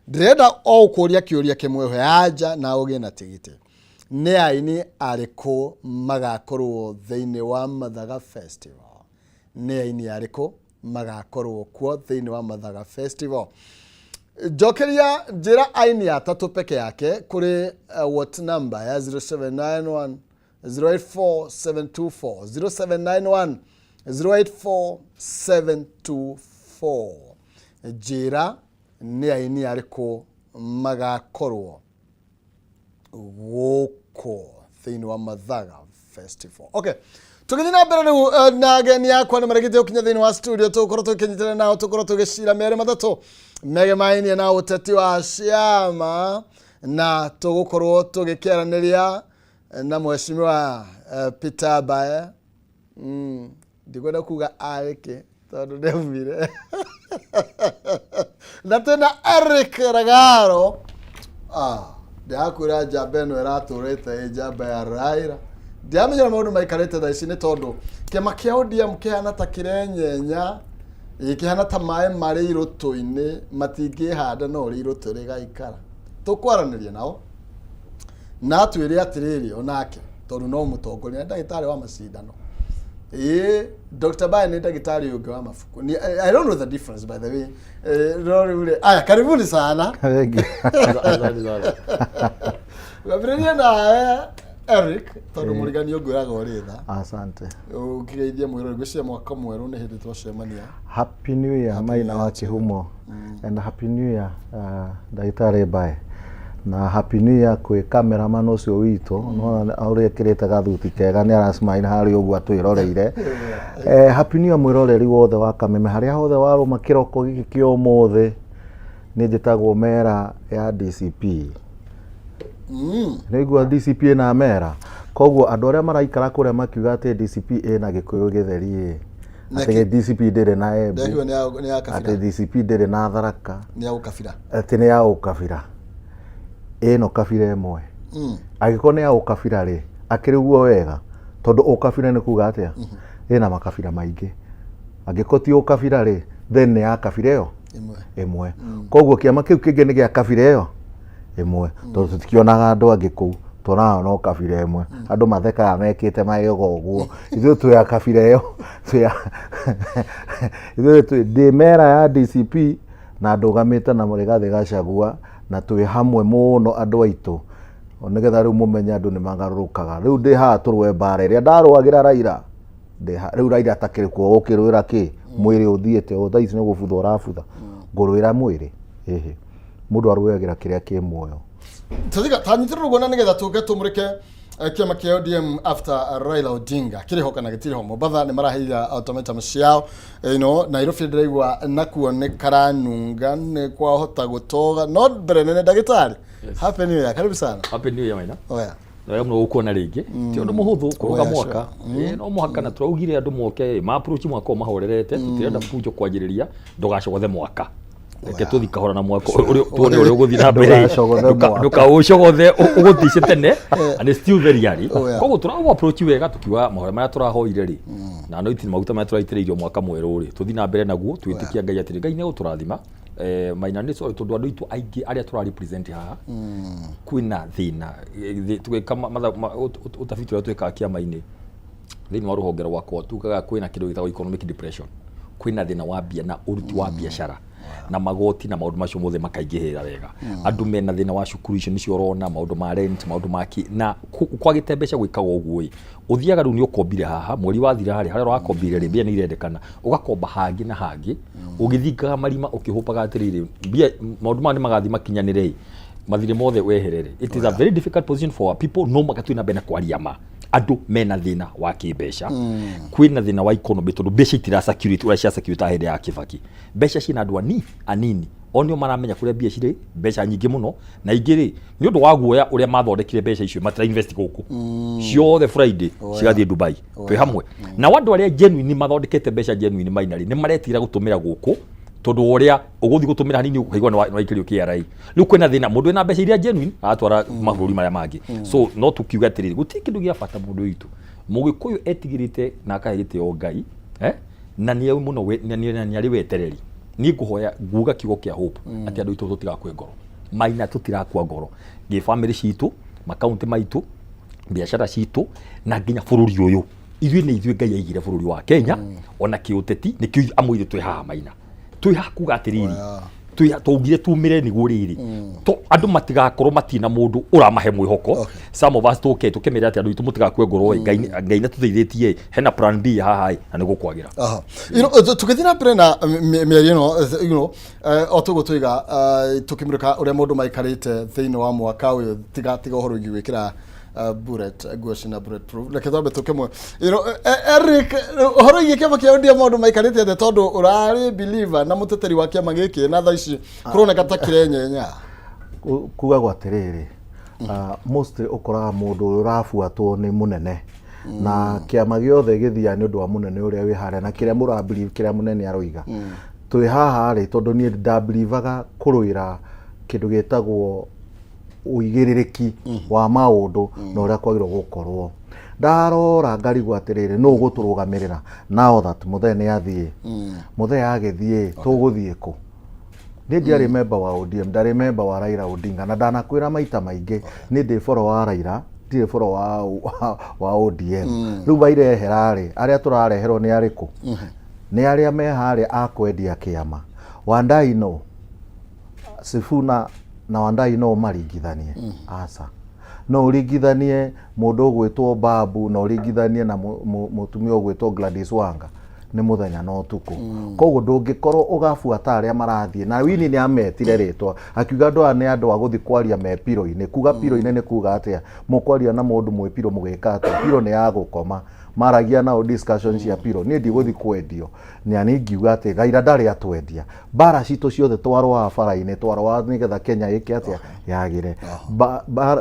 Ndĩrenda o ũkũria kĩũria kĩmwe, ũhe anja na ũgĩe na tigiti. Nĩ aini arĩkũ magakorwo thĩinĩ wa Mathaga Festival? Nĩ aini arĩkũ magakorwo kuo thĩinĩ wa Mathaga Festival? Njokeria, njĩra aini atatũ peke yake kũrĩ what number ya 0791 084724, 0791 084724. Njĩra nĩ aini arĩkũ magakorwo gũkũ thĩinĩ wa Mathaga Festival. Okay. Tũgĩthiĩ na mbere rĩu na ageni akwa nĩ marĩkĩtie gũkinya thĩinĩ wa studio, tũgũkorwo tũkĩnyitana nao, tũkorwo tũgĩcira merĩ matatũ megemainie na ũteti wa ciama, na tũgũkorwo tũgĩkĩaranĩria na mheshimiwa Peter Bae. Ndikwenda kuga arĩkĩ tondũ nĩaumire. Na twĩna Eric Ragaro. Ndĩrakwĩra njamba ĩno ĩratũrĩte ĩ njamba ya Raila. Ndiramenya maũndũ maikarĩte thaa ici nĩ tondũ kĩama kĩa ODM kĩhana ta kĩrenyenya, kĩhana ta maĩ marĩ irũtũ-inĩ, matingĩhanda no ũrĩa irũtũ rĩgaikara. Tũkwaranĩria nao na atwĩre atĩrĩrĩ, onake tondũ no mũtongoria, nĩ ndagĩtarĩ wa macindano. Ĩĩ, Dr. Bae nĩ ndagĩtarĩ ũngĩ wa mabuku. I don't know the difference, by the way. No rĩu rĩ, aya, karibuni sana. Thengiũ. Asante sana. Ngambĩrĩria nawe Eric, tondũ mũrigani ũngwĩraga ũrĩ tha. Asante. Ũkĩgeithia mwĩrori, ngwĩciria mwaka mwerũ nĩ hĩndĩ twacemania. Happy New Year, Maina wa Kĩhumo, and Happy New Year, ndagĩtarĩ Mbae, na Happy New Year kwĩ cameraman ũcio witũ. Nĩwona ũrĩa ekĩrĩte gathuti kega, nĩ aracmile harĩa ũguo atwĩroreire. Happy New Year mwĩroreri wothe wa Kameme harĩa hothe warũma kĩroko gĩkĩ kĩa ũmũthĩ. Nĩ njĩtagwo mera ya DCP. Nĩigua DCP ĩna mera, koguo andũ arĩa maraikara kũrĩa makiuga atĩ DCP ĩna Gĩkũyũ gĩtheri ĩ, atĩ DCP ndĩrĩ na Embu, Ndekigua nĩ ya atĩ kabira. DCP ndĩrĩ na Tharaka, Nĩ ya ũkabira. Atĩ nĩ ya ũkabira, ĩno kabira ĩmwe. Angĩkorwo nĩ ya ũkabira rĩ, akĩrĩ ũguo wega, tondũ ũkabira nĩ kuga atĩa? Ĩna makabira maingĩ. Angĩkorwo ti ũkabira rĩ, then nĩ ya kabira ĩyo ĩmwe. Ĩmwe. Koguo kĩama kĩu kĩngĩ nĩ gĩa kabira ĩyo ĩmwe, tondũ tũtikĩonaga andũ angĩ kũu, tuonaga no kabira ĩmwe. Andũ mathekaga mekĩte magego ũguo. Ithuĩ twĩ a kabira ĩyo, ithuĩ twĩ ndĩ mera ya DCP na ndũgamĩte na Rigathĩ Gachagua, na twĩ hamwe mũno andũ aitũ, nĩgetha rĩu mũmenye andũ nĩ magarũrũkaga. Rĩu ndĩ haha tũrũe mbara ĩrĩa ndarũagĩra Raila. Rĩu Raila atakĩrĩ kuo ũkĩrũĩra kĩ mwĩrĩ ũthiĩte o thaa ici nĩ gũbutha ũrabutha, ngũrũĩra mwĩrĩ? Ĩhĩ, mũndũ arũagĩra kĩrĩa kĩ muoyo. Tũthiga tanyitĩrĩra ũguo na nĩgetha tũke tũmũrĩke kĩama kĩa ODM after Raila Odinga kĩrĩ ho kana gĩtirĩ ho. Mombatha nĩ maraheire ultimatum ciao. Nairobi ndĩraigua nakuo nĩ karanunga, nĩ kwahota gũtoga, no mbere nene, ndagĩtarĩ, Happy New Year, karibu sana. Happy New Year, Maina. Oya. Nĩ wega mũno gũkuona rĩngĩ. Ti ũndũ mũhũthũ kũrũga Oya, mwaka. Ĩĩ, no mũhaka na tũraugire andũ moke ma approach mwaka ũyũ mahorerete, tũtirenda bunjo kwanjĩrĩria, ndũgacogothe mwaka. Reke tũthi kahora na mwaka ũyũ, tuone ũrĩa ũgũthiĩ na mbere. Ndũgacogothe mwaka. Ndũkaũcogothe ũgũtice tene, and it's still very early. Oya. Koguo tũraũ approach wega tukiuga mahoya marĩa tũrahoire rĩ, na anointing maguta marĩa tũraitĩrĩirio mwaka mwerũ rĩ, tũthiĩ na mbere naguo twĩtĩkia Ngai atĩrĩ, Ngai nĩ egũtũrathima. Maina, nĩ sorry tondũ andũ aitũ aingĩ arĩa tũra represent haha kwĩna thĩna. Tũgĩka ũtafiti ũrĩa twĩkaga kĩama-inĩ thĩinĩ wa rũhonge rwakwa, tugaga kwĩna kĩndũ gĩtagwo economic depression, kwĩna thĩna wa mbia na ũruti wa biacara na magoti na maũndũ macio mothe makaingĩhĩra wega. Andũ mena thĩna wa cukuru icio nĩcio ũrona maũndũ ma rent, maũndũ ma kĩ na kwagĩte mbeca. Gwĩkaga ũguo ĩ, ũthiaga rĩu nĩ ũkombire haha, mweri wathira rĩ, harĩa ũrakombire rĩ, mbia nĩ irendekana, ũgakomba hangĩ na hangĩ, ũgĩthingaga marima ũkĩhũpaga atĩrĩrĩ, mbia maũndũ maya nĩ magathiĩ makinyanĩre ĩ, mathirĩ mothe weherere. It is a very difficult position for our people, no mũhaka twĩ na mbere na kwaria ma. Andũ mena thĩna wa kĩmbeca, kwĩna thĩna wa economy, tondũ mbeca itira circulate ũrĩa cia circulate hĩndĩ ya Kibaki. Mbeca ciĩna andũ anini, o nĩo maramenya kũrĩa mbia cirĩ, mbeca nyingĩ mũno, na ingĩ rĩ, nĩ ũndũ wa guoya ũrĩa mathondekire mbeca icio, matira invest gũkũ, ciothe Friday cigathiĩ Dubai. Twĩ hamwe nao andũ arĩa genuine mathondekete mbeca genuine, Maina rĩ, nĩ maretigĩra gũtũmĩra gũkũ, tondũ ũrĩa ũgũthiĩ gũtũmĩra hanini ũkaigua nĩ waikĩrio KRA. Rĩu kwĩna thĩna, mũndũ wĩna mbeca iria genuine aratwara mabũrũri marĩa mangĩ. So no tũkiuga atĩrĩrĩ, gũtirĩ kĩndũ gĩa bata mũndũ witũ Mũgĩkũyũ etigĩrĩte na akahe gĩtĩo Ngai, eh? Na nĩ mũno na nĩ arĩ wetereri. Niĩ ngũhoya nguga kiugo kĩa hope atĩ andũ aitũ tũtigakue ngoro. Maina tũtirakua ngoro gĩ bamĩrĩ citũ, makaunti maitũ, biacara citũ, na nginya bũrũri ũyũ. Ithuĩ nĩ ithuĩ Ngai aigire bũrũri wa Kenya, ona kĩũteti nĩkĩo amwe ithuĩ twĩ haha Maina, twĩ haha kuga atĩrĩrĩ, twĩ twaugire tumĩre nĩguo rĩrĩ to andũ matigakorwo matirĩ na mũndũ ũramahe mwĩhoko. Some of us tũke tũkĩmĩra atĩ andũ aitũ mũtigakue ngoro ĩ, Ngai Ngai nĩatũteithĩtie ĩ, hena plan B haha ĩ, na nĩgũkwagĩra. Aha. Tũgĩthiĩ na mbere na mĩario ĩno, o tũguo tũiga, tũkĩmũrĩka ũrĩa maũndũ maikarĩte thĩinĩ wa mwaka ũyũ, tiga tiga ũhoro wĩgiĩ gwĩkĩra bullet nguo cina bulletproof, reke twambe tũkĩmwe. Eric, ũhoro wĩgiĩ kĩama kĩa ODM, maũndũ maikarĩte atĩa, tondũ ũrarĩ believer na mũteteri wa kĩama gĩkĩ, na thaa ici kũroneka ta kĩrenyenya? Kugagwo atĩrĩrĩ, mostly ũkoraga mũndũ ũrĩa ũrabuatwo nĩ mũnene, na kĩama gĩothe gĩthiaga nĩ ũndũ wa mũnene ũrĩa wĩ harĩa na kĩrĩa mũra believe, kĩrĩa mũnene aroiga. Twĩ haha rĩ, tondũ niĩ ndambelievaga kũrũĩra kĩndũ gĩtagwo ũigĩrĩrĩki wa maũndũ na ũrĩa kwagĩrĩirwo gũkorwo. Ndarora ngarigwo atĩrĩrĩ, nũ ũgũtũrũgamĩrĩra now that Mũthee nĩ athiĩ? Mũthee agĩthiĩ, tũgũthiĩ kũ? Niĩ ndiarĩ member wa ODM, ndarĩ member wa Raila Odinga, na ndanakwĩra maita maingĩ, niĩ ndĩ boro wa Raila, ndirĩ boro wa ODM. Rĩu mairehera rĩ, arĩa tũrareherwo nĩ arĩkũ? Nĩ arĩa me harĩa a kwendia kĩama. Wandai no Sifuna na Wandai no ũmaringithanie? Aca. No ũringithanie mũndũ ũgwĩtwo Babu na ũringithanie na mũtumia ũgwĩtwo Gladys Wanga? Nĩ mũthenya na ũtukũ. Koguo ndũngĩkorwo ũgabuata arĩa marathiĩ na Winnie nĩ ametire rĩtwa, akiuga andũ aya nĩ andũ a gũthiĩ kwaria me piro-inĩ. Kuga piro-inĩ nĩ kuga atĩa? Mũkwaria na mũndũ mwĩ piro mũgĩka atĩa? Piro nĩ ya gũkoma, maragia nao discussion cia piro. Niĩ ndigũthiĩ kwendio na niĩ ngiuga atĩ Raila ndarĩ atwendia. Mbara citũ ciothe twarũaga bara-inĩ, twarũaga nĩgetha Kenya ĩke atĩa? Yagĩre.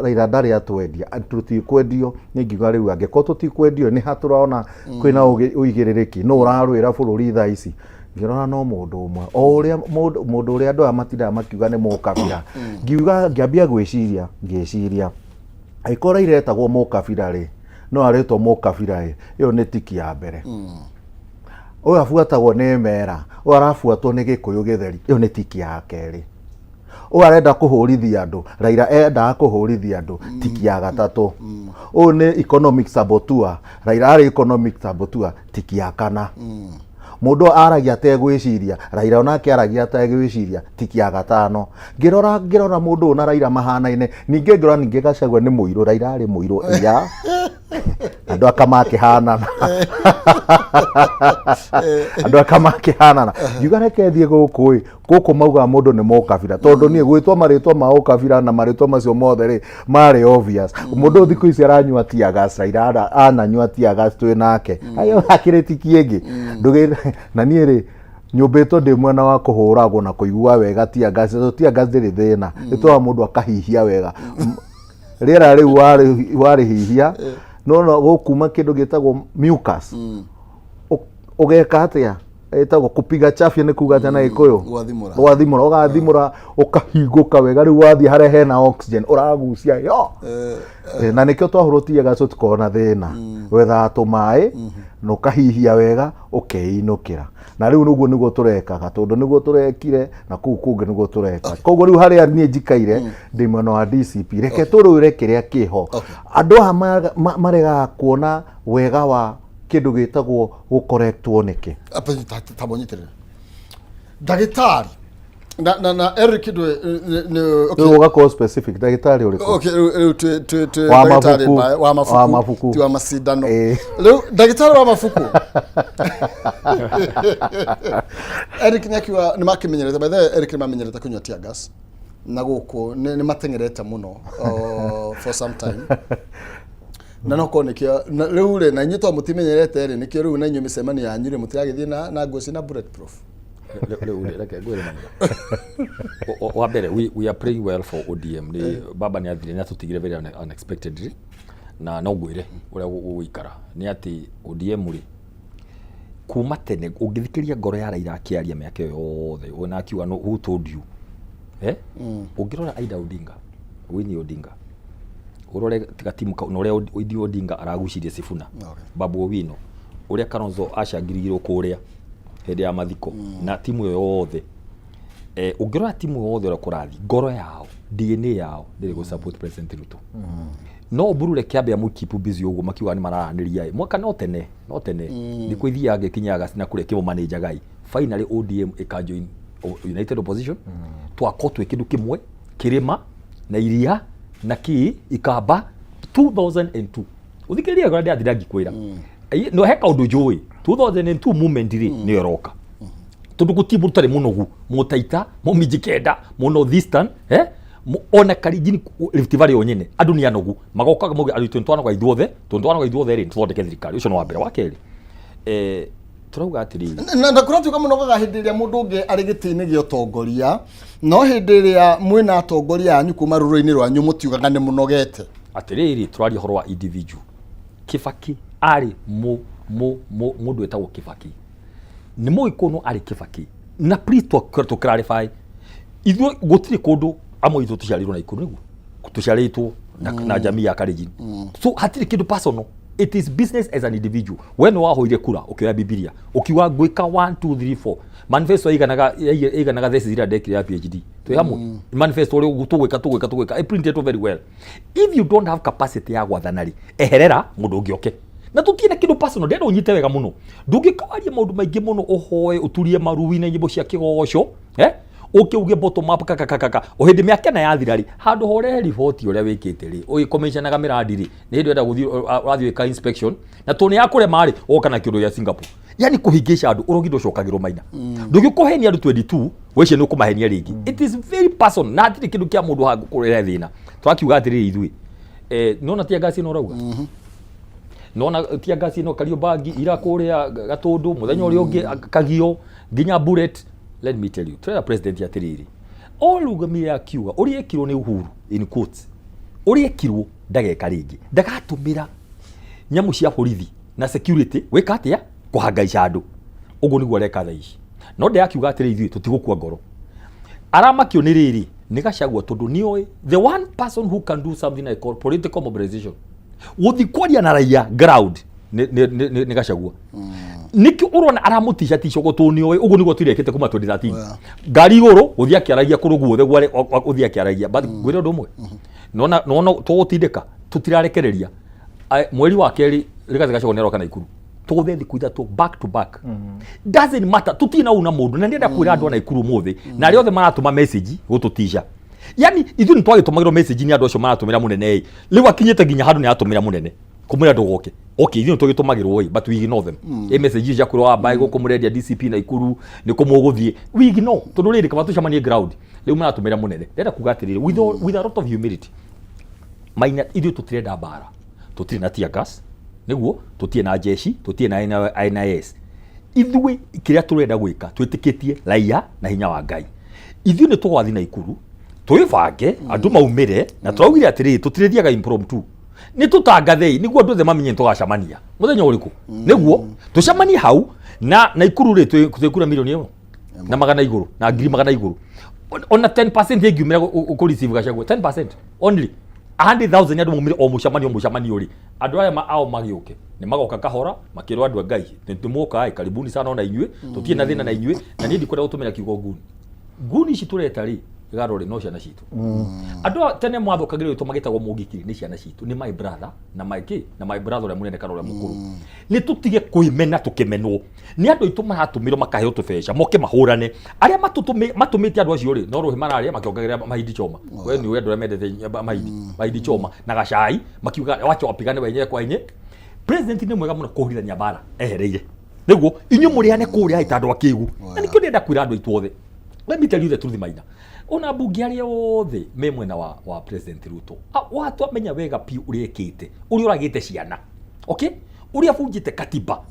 Raila ndarĩ atwendia, tũtikwendio. Niĩ ngiuga rĩu angĩkorwo tũtikwendio, nĩ ha tũrona kwĩna ũigĩrĩrĩki? Nũ ũrarũĩra bũrũri thaa ici? Ngĩrora no mũndũ ũmwe, o ũrĩa mũndũ ũrĩa andũ aya matindaga makiuga nĩ mũkabira. Ngiuga, ngĩambia gwĩciria, ngĩciria angĩkorwo Raila etagwo mũkabira rĩ, no arĩtwo mũkabira ĩ, ĩyo nĩ tiki ya mbere. Ũyũ abuatagwo nĩ mera, ũyũ arabuatwo nĩ Gĩkũyũ gĩtheri, ĩyo nĩ tiki ya kerĩ. Ũyũ arenda kũhũrithia andũ, Raila endaga kũhũrithia andũ, tiki ya gatatũ. Ũyũ nĩ economic saboteur, Raila arĩ economic saboteur, tiki ya kana. Mũndũ aragia ategwĩciria, Raila onake aragia ategwĩciria, tiki ya gatano. Ngĩrora ngĩrora mũndũ ũyũ na Raila mahanaine, ningĩ ngĩrora ningĩ Gachagua nĩ mũirũ, Raila arĩ mũirũ, ya andũ aka makĩhanana, andũ aka makĩhanana. Ngiuga reke thiĩ gũkũ ĩ, gũkũ maugaga mũndũ nĩ mũkabira, tondũ niĩ gwĩtwo marĩtwa ma ũkabira na marĩtwa macio mothe rĩ marĩ obvious. Mũndũ ũyũ thikũ ici aranyua tear gas, Raila ananyua tear gas twĩ nake, ayo akĩrĩ tiki ĩngĩ ndũgĩ. Na niĩ rĩ, nyũmbĩtwo ndĩ mwena wa kũhũragwo na kũigua wega tear gas, tondũ tear gas ndĩrĩ thĩna, ĩtũmaga mũndũ akahihia wega rĩera rĩu warĩhihia, no no gũkuma kĩndũ gĩtagwo mucus. Ũgeka atĩa? Ĩtagwo kupiga chafya, nĩ kuga atĩa na Gĩkũyũ? Gwathimũra. Gwathimũra, ũgathimũra, ũkahingũka wega. Rĩu wathiĩ harĩa hena oxygen ũragucia yo. Na nĩkĩo twahũrwo tear gas tũtikoragwo na thĩna, wethaga tũmaĩ na ũkahihia wega ũkeinũkĩra. Na rĩu ũguo nĩguo tũrekaga, tondũ nĩguo tũrekire na kũu kũngĩ nĩguo tũreka. Koguo rĩu harĩa niĩ njikaire, ndĩ mwena wa DCP. Reke tũrũĩre kĩrĩa kĩho. Andũ aya maregaga kuona wega wa kĩndũ gĩtagwo gũkorektwo nĩkĩ. Tamũnyitĩrĩra ndagĩtarĩ na Eric ndwe nĩ okay. Rĩu ũgakorwo specific, ndagĩtarĩ ũrĩkũ? Okay, rĩu twĩ Wa ndagĩtarĩ mabuku. wa mabuku, Wa mabuku. ti wa macindano. Ĩĩ. Rĩu ndagĩtarĩ wa mabuku Eric nĩ akiuga nĩ makĩmenyerete. By the way, Eric nĩ mamenyerete kũnyua tear gas na gũkũ nĩ mateng'erete mũno for some time, na no korwo nĩkĩo rĩu rĩ, na inyuĩ to mũtimenyerete rĩ, nĩkĩo rĩu na inyuĩ mĩcemanio yanyu rĩ mũtiragĩthiĩ na nguo ciĩna bulletproof. Rĩu rĩ, reke ngwĩre maina. Wa mbere, we are praying well for ODM. Nĩ baba nĩ athire, nĩ atũtigire very unexpectedly, na no ngwĩre ũrĩa gũgũikara nĩ atĩ ODM rĩ, kuma tene ũngĩthikĩrĩria ngoro ya Raila akĩaria mĩaka ĩyo yothe ona akiuga no who told you, eh? Ũngĩrora Aida Odinga, Winnie Odinga, ũrore tiga timu na ũrĩa Winnie Odinga aragucirie Sifuna, Babu Owino, ũrĩa Kalonzo acangirigirwo kũrĩa. Hĩndĩ ya mathiko na timu ĩyo yothe, ũngĩrora timu yothe ũrĩa kũrathiĩ, ngoro yao, DNA yao ndĩrĩ gũ support President Ruto. No mburure kĩambia mũ keep busy ũguo makiuga nĩ mararanĩria ĩ mwaka no tene no tene thikũ ithiaga ngĩkinyaga na kũrĩa kĩmũ gai. Finally ODM ĩka join United Opposition, twakorwo twĩ kĩndũ kĩmwe, kĩrĩma na iria na kĩ ikamba 2002. Ũthikĩrĩrie wega ũrĩa ndĩrathiĩ ngĩkwĩra. No he kaũndũ njũĩ, 2002 moment rĩ nĩyo ĩroka, tondũ gũtirĩ mũndũ ũtarĩ mũnogu, mũtaita, mũmijikenda, mũnorth eastern, ona Kalenjin, Rift Valley o nyene andũ nĩ anogu. Magokaga mauge andũ twanoga ithuothe, tondũ twanoga ithuothe rĩ, tũthondeke thirikari. Ũcio nĩ wa mbere. Wa kerĩ, tũrauga atĩrĩrĩ, Na kũratuĩka mũnogaga hĩndĩ ĩrĩa mũndũ ũngĩ arĩ gĩtĩ-inĩ gĩa ũtongoria, no hĩndĩ ĩrĩa mwĩna atongoria anyu kuma rũrĩrĩ-inĩ rwanyu mũtiugaga nĩ mũnogete. Atĩrĩrĩ, tũraria ũhoro wa individual. Kibaki arĩ mu mu mu mũndũ wĩtagwo Kibaki nĩ Mũgĩkũyũ, no arĩ Kibaki. Na please tũ clarify, ithuĩ gũtirĩ kũndũ, amwe ithuĩ tũciarĩirwo na Ikuru, nĩguo tũciarĩtwo na jamii ya Kalenjin, so hatirĩ kĩndũ personal. It is business as an individual. We nĩ wahoire kura, ũkĩoya Bibilia, ũkiuga ngwĩka 1 2 3 4. Manifesto ĩiganaga ĩiganaga thesis ĩrĩa ndekire ya PhD. Twĩ hamwe? Manifesto ũrĩa tũgwĩka, tũgwĩka, tũgwĩka, ĩ printed very well. If you don't have capacity ya gwathana rĩ, eherera, mũndũ ũngĩ oke. Na tũtirĩ na kĩndũ personal. Ndĩrenda ũnyite wega mũno, ndũngĩkawaria maũndũ maingĩ mũno, ũhoe, ũturie maru na nyĩmbo cia kĩgoco, ũke uge bottom up kakakakaka. O hĩndĩ mĩaka ĩna yathira rĩ, handũ ha ũrehe riboti ũrĩa wĩkĩte rĩ, ũgĩkomishanaga mĩrandi rĩ, nĩ hĩndĩ ũrenda gũthiĩ, ũrathiĩ gwĩka inspection na tondũ nĩ yakũrema rĩ, ũgoka na kĩũndũ gĩa Singapore, yani kũhĩngĩca andũ. Ũrogi ndũcokagĩrwo maina. Ndũngĩkũhenia andũ 22 wĩcie nĩ ũkũmahenia rĩngĩ. It is very personal na hatirĩ kĩndũ kĩa mũndũ hangũkũrehe thĩna. Tũrakiuga atĩrĩrĩ, ithuĩ nona tear gas ĩno ũrauga, nona tear gas ĩno Kariobangi ira, kũrĩa Gatũndũ mũthenya ũrĩa ũngĩ, Kagio, nginya bullet. Let me tell you, tũrera president atĩrĩrĩ, o rũgamire akiuga ũrĩa ekirwo nĩ Uhuru, in quotes, ũrĩa ekirwo ndageka rĩngĩ, ndagatũmĩra nyamũ cia borithi na security gwĩka atĩa, kũhangaica andũ. Ũguo nĩguo areka thaa ici. No ndĩrakiuga atĩrĩ, ithuĩ tũtigũkua ngoro. Aramakio nĩ rĩrĩ nĩ Gachagua, tondũ nĩoĩ the one person who can do something I call political mobilization, gũthi kwaria na raia ground, nĩ Gachagua. Nĩkĩo ũrona aramũticatica ũguo, tondũ nĩoĩ ũguo nĩguo tũrekĩte kuma 2013. Ngari igũrũ gũthiĩ akĩaragia kũndũ guothe gũthiĩ akĩaragia. But ngwĩre ũndũ ũmwe, nona nona tũgũtindĩka, tũtirarekereria. Mweri wa kerĩ Rigathĩ Gachagua nĩaroka Naikuru, tũgũthiĩ thikũ 3 back to back. Doesn't matter, tũtirĩ na una mũndũ. Na ndĩrenda kwĩra andũ a Naikuru ũmũthĩ na arĩa othe maratũma message gũtũtisha, yani ithuĩ nĩ twagĩtũmagĩrwo message nĩ andũ acio maratũmĩra mũnene ĩ, rĩu akinyĩte nginya handũ nĩ aratũmĩra mũnene kũmwĩra ndũgoke. Okay, ithuĩ nĩ tũgĩtũmagĩrwo ĩ, but we ignore them. Ĩ message cia kwĩrwo wambae gũkũ mũrendia DCP Naikuru nĩ kũmũgũthiĩ, we ignore, tondũ rĩrĩ kaba tũcemanie ground. Rĩu maratũmĩra mũnene. Ndĩrenda kuga atĩrĩrĩ with a lot of humility, maina, ithuĩ tũtirenda mbara, tũtirĩ na tear gas, nĩguo tũtirĩ na jeshi, tũtirĩ na NIS. Ithuĩ kĩrĩa tũrenda gwĩka, twĩtĩkĩtie raia na hinya wa Ngai. Ithuĩ nĩ tũgwathi Naikuru, twĩbange, andũ maumĩre. Na tũraugire atĩrĩrĩ, tũtirĩthiaga impromptu, nĩ tũtangathei nĩguo andũ othe mamenye nĩ tũgacemania mũthenya ũrĩkũ, nĩguo tũcemanie hau. Na Naikuru rĩ, twĩkura 1,000,000 na magana igũrũ na ngiri magana igũrũ. Ona 10% ĩngiumĩra kũ receive Gachagua, 10% only, 100,000, andũ maumĩre o mũcemanio, o mũcemanio rĩ, andũ aya ao magĩũke nĩ magoka kahora makĩrwo, andũ a Ngai nĩ mũka ĩ, karibuni sana ona inyuĩ, tũtirĩ na thĩna na inyuĩ. Na niĩ ndikwenda gũtũmĩra kiugo nguni. Nguni ici tũreta rĩ, garo rĩ, no ciana citũ. Andũ a tene mwathũkagĩra rĩtwa magĩtagwo mũgikiri, nĩ ciana citũ, nĩ my brother na my kĩ na my brother ũrĩa mũnene kana ũrĩa mũkũrũ. Nĩ tũtige kwĩmena tũkĩmenwo nĩ andũ aitũ maratũmĩrwo makaheo tũbeca moke mahũrane. Arĩa matũmĩte andũ acio rĩ, no rũhĩ mararĩa makĩongagĩrĩra mahindi choma. We nĩ ũĩ andũ arĩa mendete mahindi, mahindi choma na gacai, makiuga wacha wapigane wenyewe kwa wenyewe. President nĩ mwega mũno kũhurithania mbara ehereire nĩguo inyuĩ mũrĩane kũrĩa ĩ ta andũ akĩgu. Na nĩkĩo ndĩrenda kwĩra andũ aitũ othe, let me tell you the truth, maina, ona mbunge arĩa othe me mwena wa President Ruto, watwamenya wega piũ ũrĩa ekĩte, ũrĩa ũragĩte ciana, okay, ũrĩa bunjĩte katiba,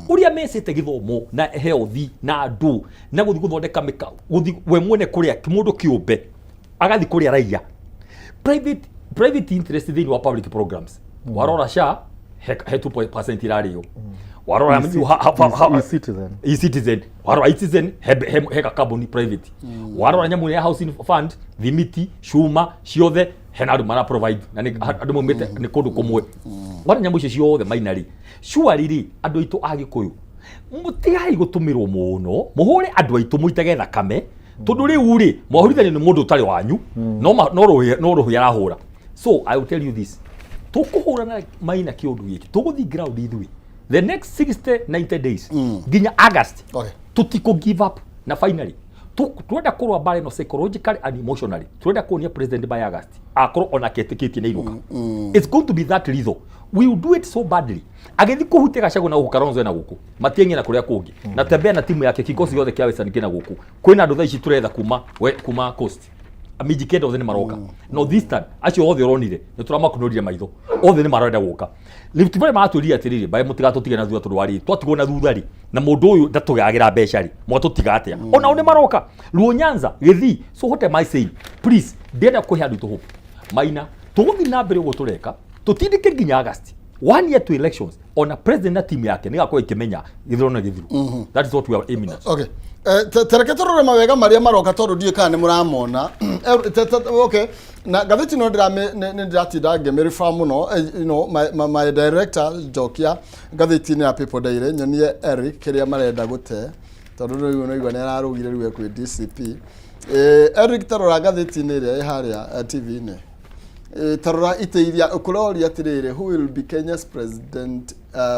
ũrĩa mecĩte gĩthomo na health na andũ na gũthiĩ gũthondeka mĩka, gũthiĩ we mwene kũrĩa mũndũ kĩũmbe agathiĩ kũrĩa raia, private interest thĩinĩ wa public programs. Warora SHA, he 2% irarĩo. Warora E-Citizen. E-Citizen, warora E-Citizen, he kambuni private. Warora nyamũ ya housing fund, thimiti, cuma ciothe, hena andũ mara provide na nĩ andũ maumĩte nĩ kũndũ kũmwe. Warora nyamũ icio ciothe, maina rĩ, surely rĩ, andũ aitũ a Gĩkũyũ Mũtigai gũtũmĩrwo mũno, mũhũre andũ aitũ mũitage thakame, tondũ rĩu rĩ, mwahũrithanio nĩ mũndũ ũtarĩ wanyu, no rũhĩ arahũra. So I will tell you this, tũkũhũrana Maina kĩũndũ gĩkĩ, tũgũthiĩ ground ithuĩ the next 60 90 days nginya August. Tũtikũ give up. Na finally turenda kũrũa mbara ĩno psychologically and emotionally. Turenda kuonia president by August akorwo onake etĩkĩtie nĩ inũka. It's going to be that lethal. We will do it so badly. Agĩthiĩ kũhutia Gachagua na gũkũ, Kalonzo ena gũkũ, Matiang'i na kũrĩa kũngĩ, na tembea na timu yake, kikosi gĩothe kĩa Western kĩna gũkũ. Kwĩna andũ thaa ici tũretha kuma coast, Mijikenda othe nĩ maroka. No this time acio othe ũronire nĩ tũramakunũrire maitho, othe nĩ marenda gũka Rift Valley. Maratwĩrire atĩrĩrĩ, mbaĩ mũtigatũtige na thutha, tondũ warĩ twatigwo na thutha rĩ, na mũndũ ũyũ ndatũgagĩra mbeca rĩ, mwatũtiga atĩa? Onao nĩ maroka Luo Nyanza, Gĩthii. So what am I saying? Please, ndĩrenda kũhe andũ aitũ hope. Maina, tũgũthiĩ na mbere ũguo tũreka, tũtindĩke nginya August, one year to elections. Ona president na team yake nĩgakorwo ĩkĩmenya gĩthurano nĩ gĩthiru. That is what we are aiming at. Okay. Tereke tũrore mawega marĩa maroka, tondũ ndiũĩ kana nĩ mũramona. Okay, na ngathĩti no nĩ ndĩratinda ngĩmĩriba mũno. My director, njokia ngathĩti-inĩ ya People Daily, nyonie Eric kĩrĩa marenda gũte, tondũ rĩu nĩigua nĩ ararũgire rĩu kwĩ DCP. Eric, tarora ngathĩti-inĩ ĩrĩa ĩ harĩa TV-inĩ. Tarora itĩ iria ũkũroria atĩrĩrĩ, who will be Kenya's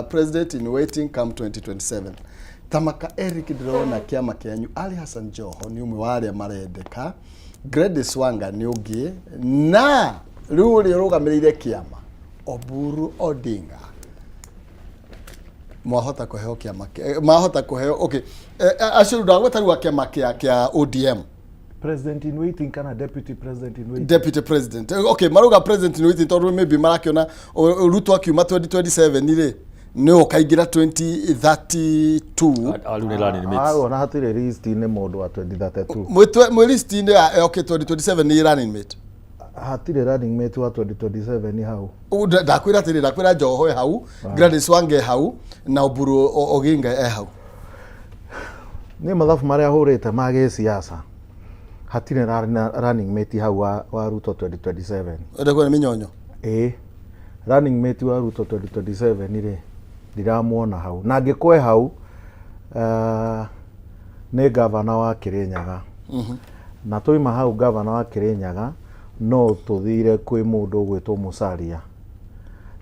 president in waiting come 2027? Tamaka Eric, ndĩrona kĩama kĩanyu, Ali Hassan Joho nĩ ũmwe wa arĩa marendeka, Gladys Wanga nĩ ũngĩ, na rĩu ũrĩa ũrũgamĩrĩire kĩama, Oburu Odinga. Mwahota kũheo kĩama mahota kũheo, okay, acio ndagweta rĩu a kĩama kĩa ODM. President in waiting kana deputy president in waiting? Deputy president. Okay, marauga president in waiting tondũ maybe marakĩona Ruto akiuma 2027 rĩ, nĩ ũkaingĩra 2032. Rĩu nĩ running mates. Ah, ona hatirĩ list-inĩ mũndũ wa 2032. Mwĩ list-inĩ ya okay, 2027 nĩ running mate. Hatirĩ running mate wa 2027 hau. Ndakwĩra atĩrĩ, ndakwĩra Joho e hau, Gladys Wanga e hau, na Oburu Oginga e hau. Nĩ mathabu marĩa hũrĩte ma gĩsiasa, hatirĩ running mate hau wa Ruto 2027. Ndekuona mĩnyonyo. Ĩĩ, running mate wa Ruto 2027 rĩ, ndiramuona hau, na angĩkorwo e hau, nĩ gavana wa Kirinyaga. Na twaima hau gavana wa Kirinyaga, no tũthire kwĩ mũndũ ũgwĩtwo Musalia.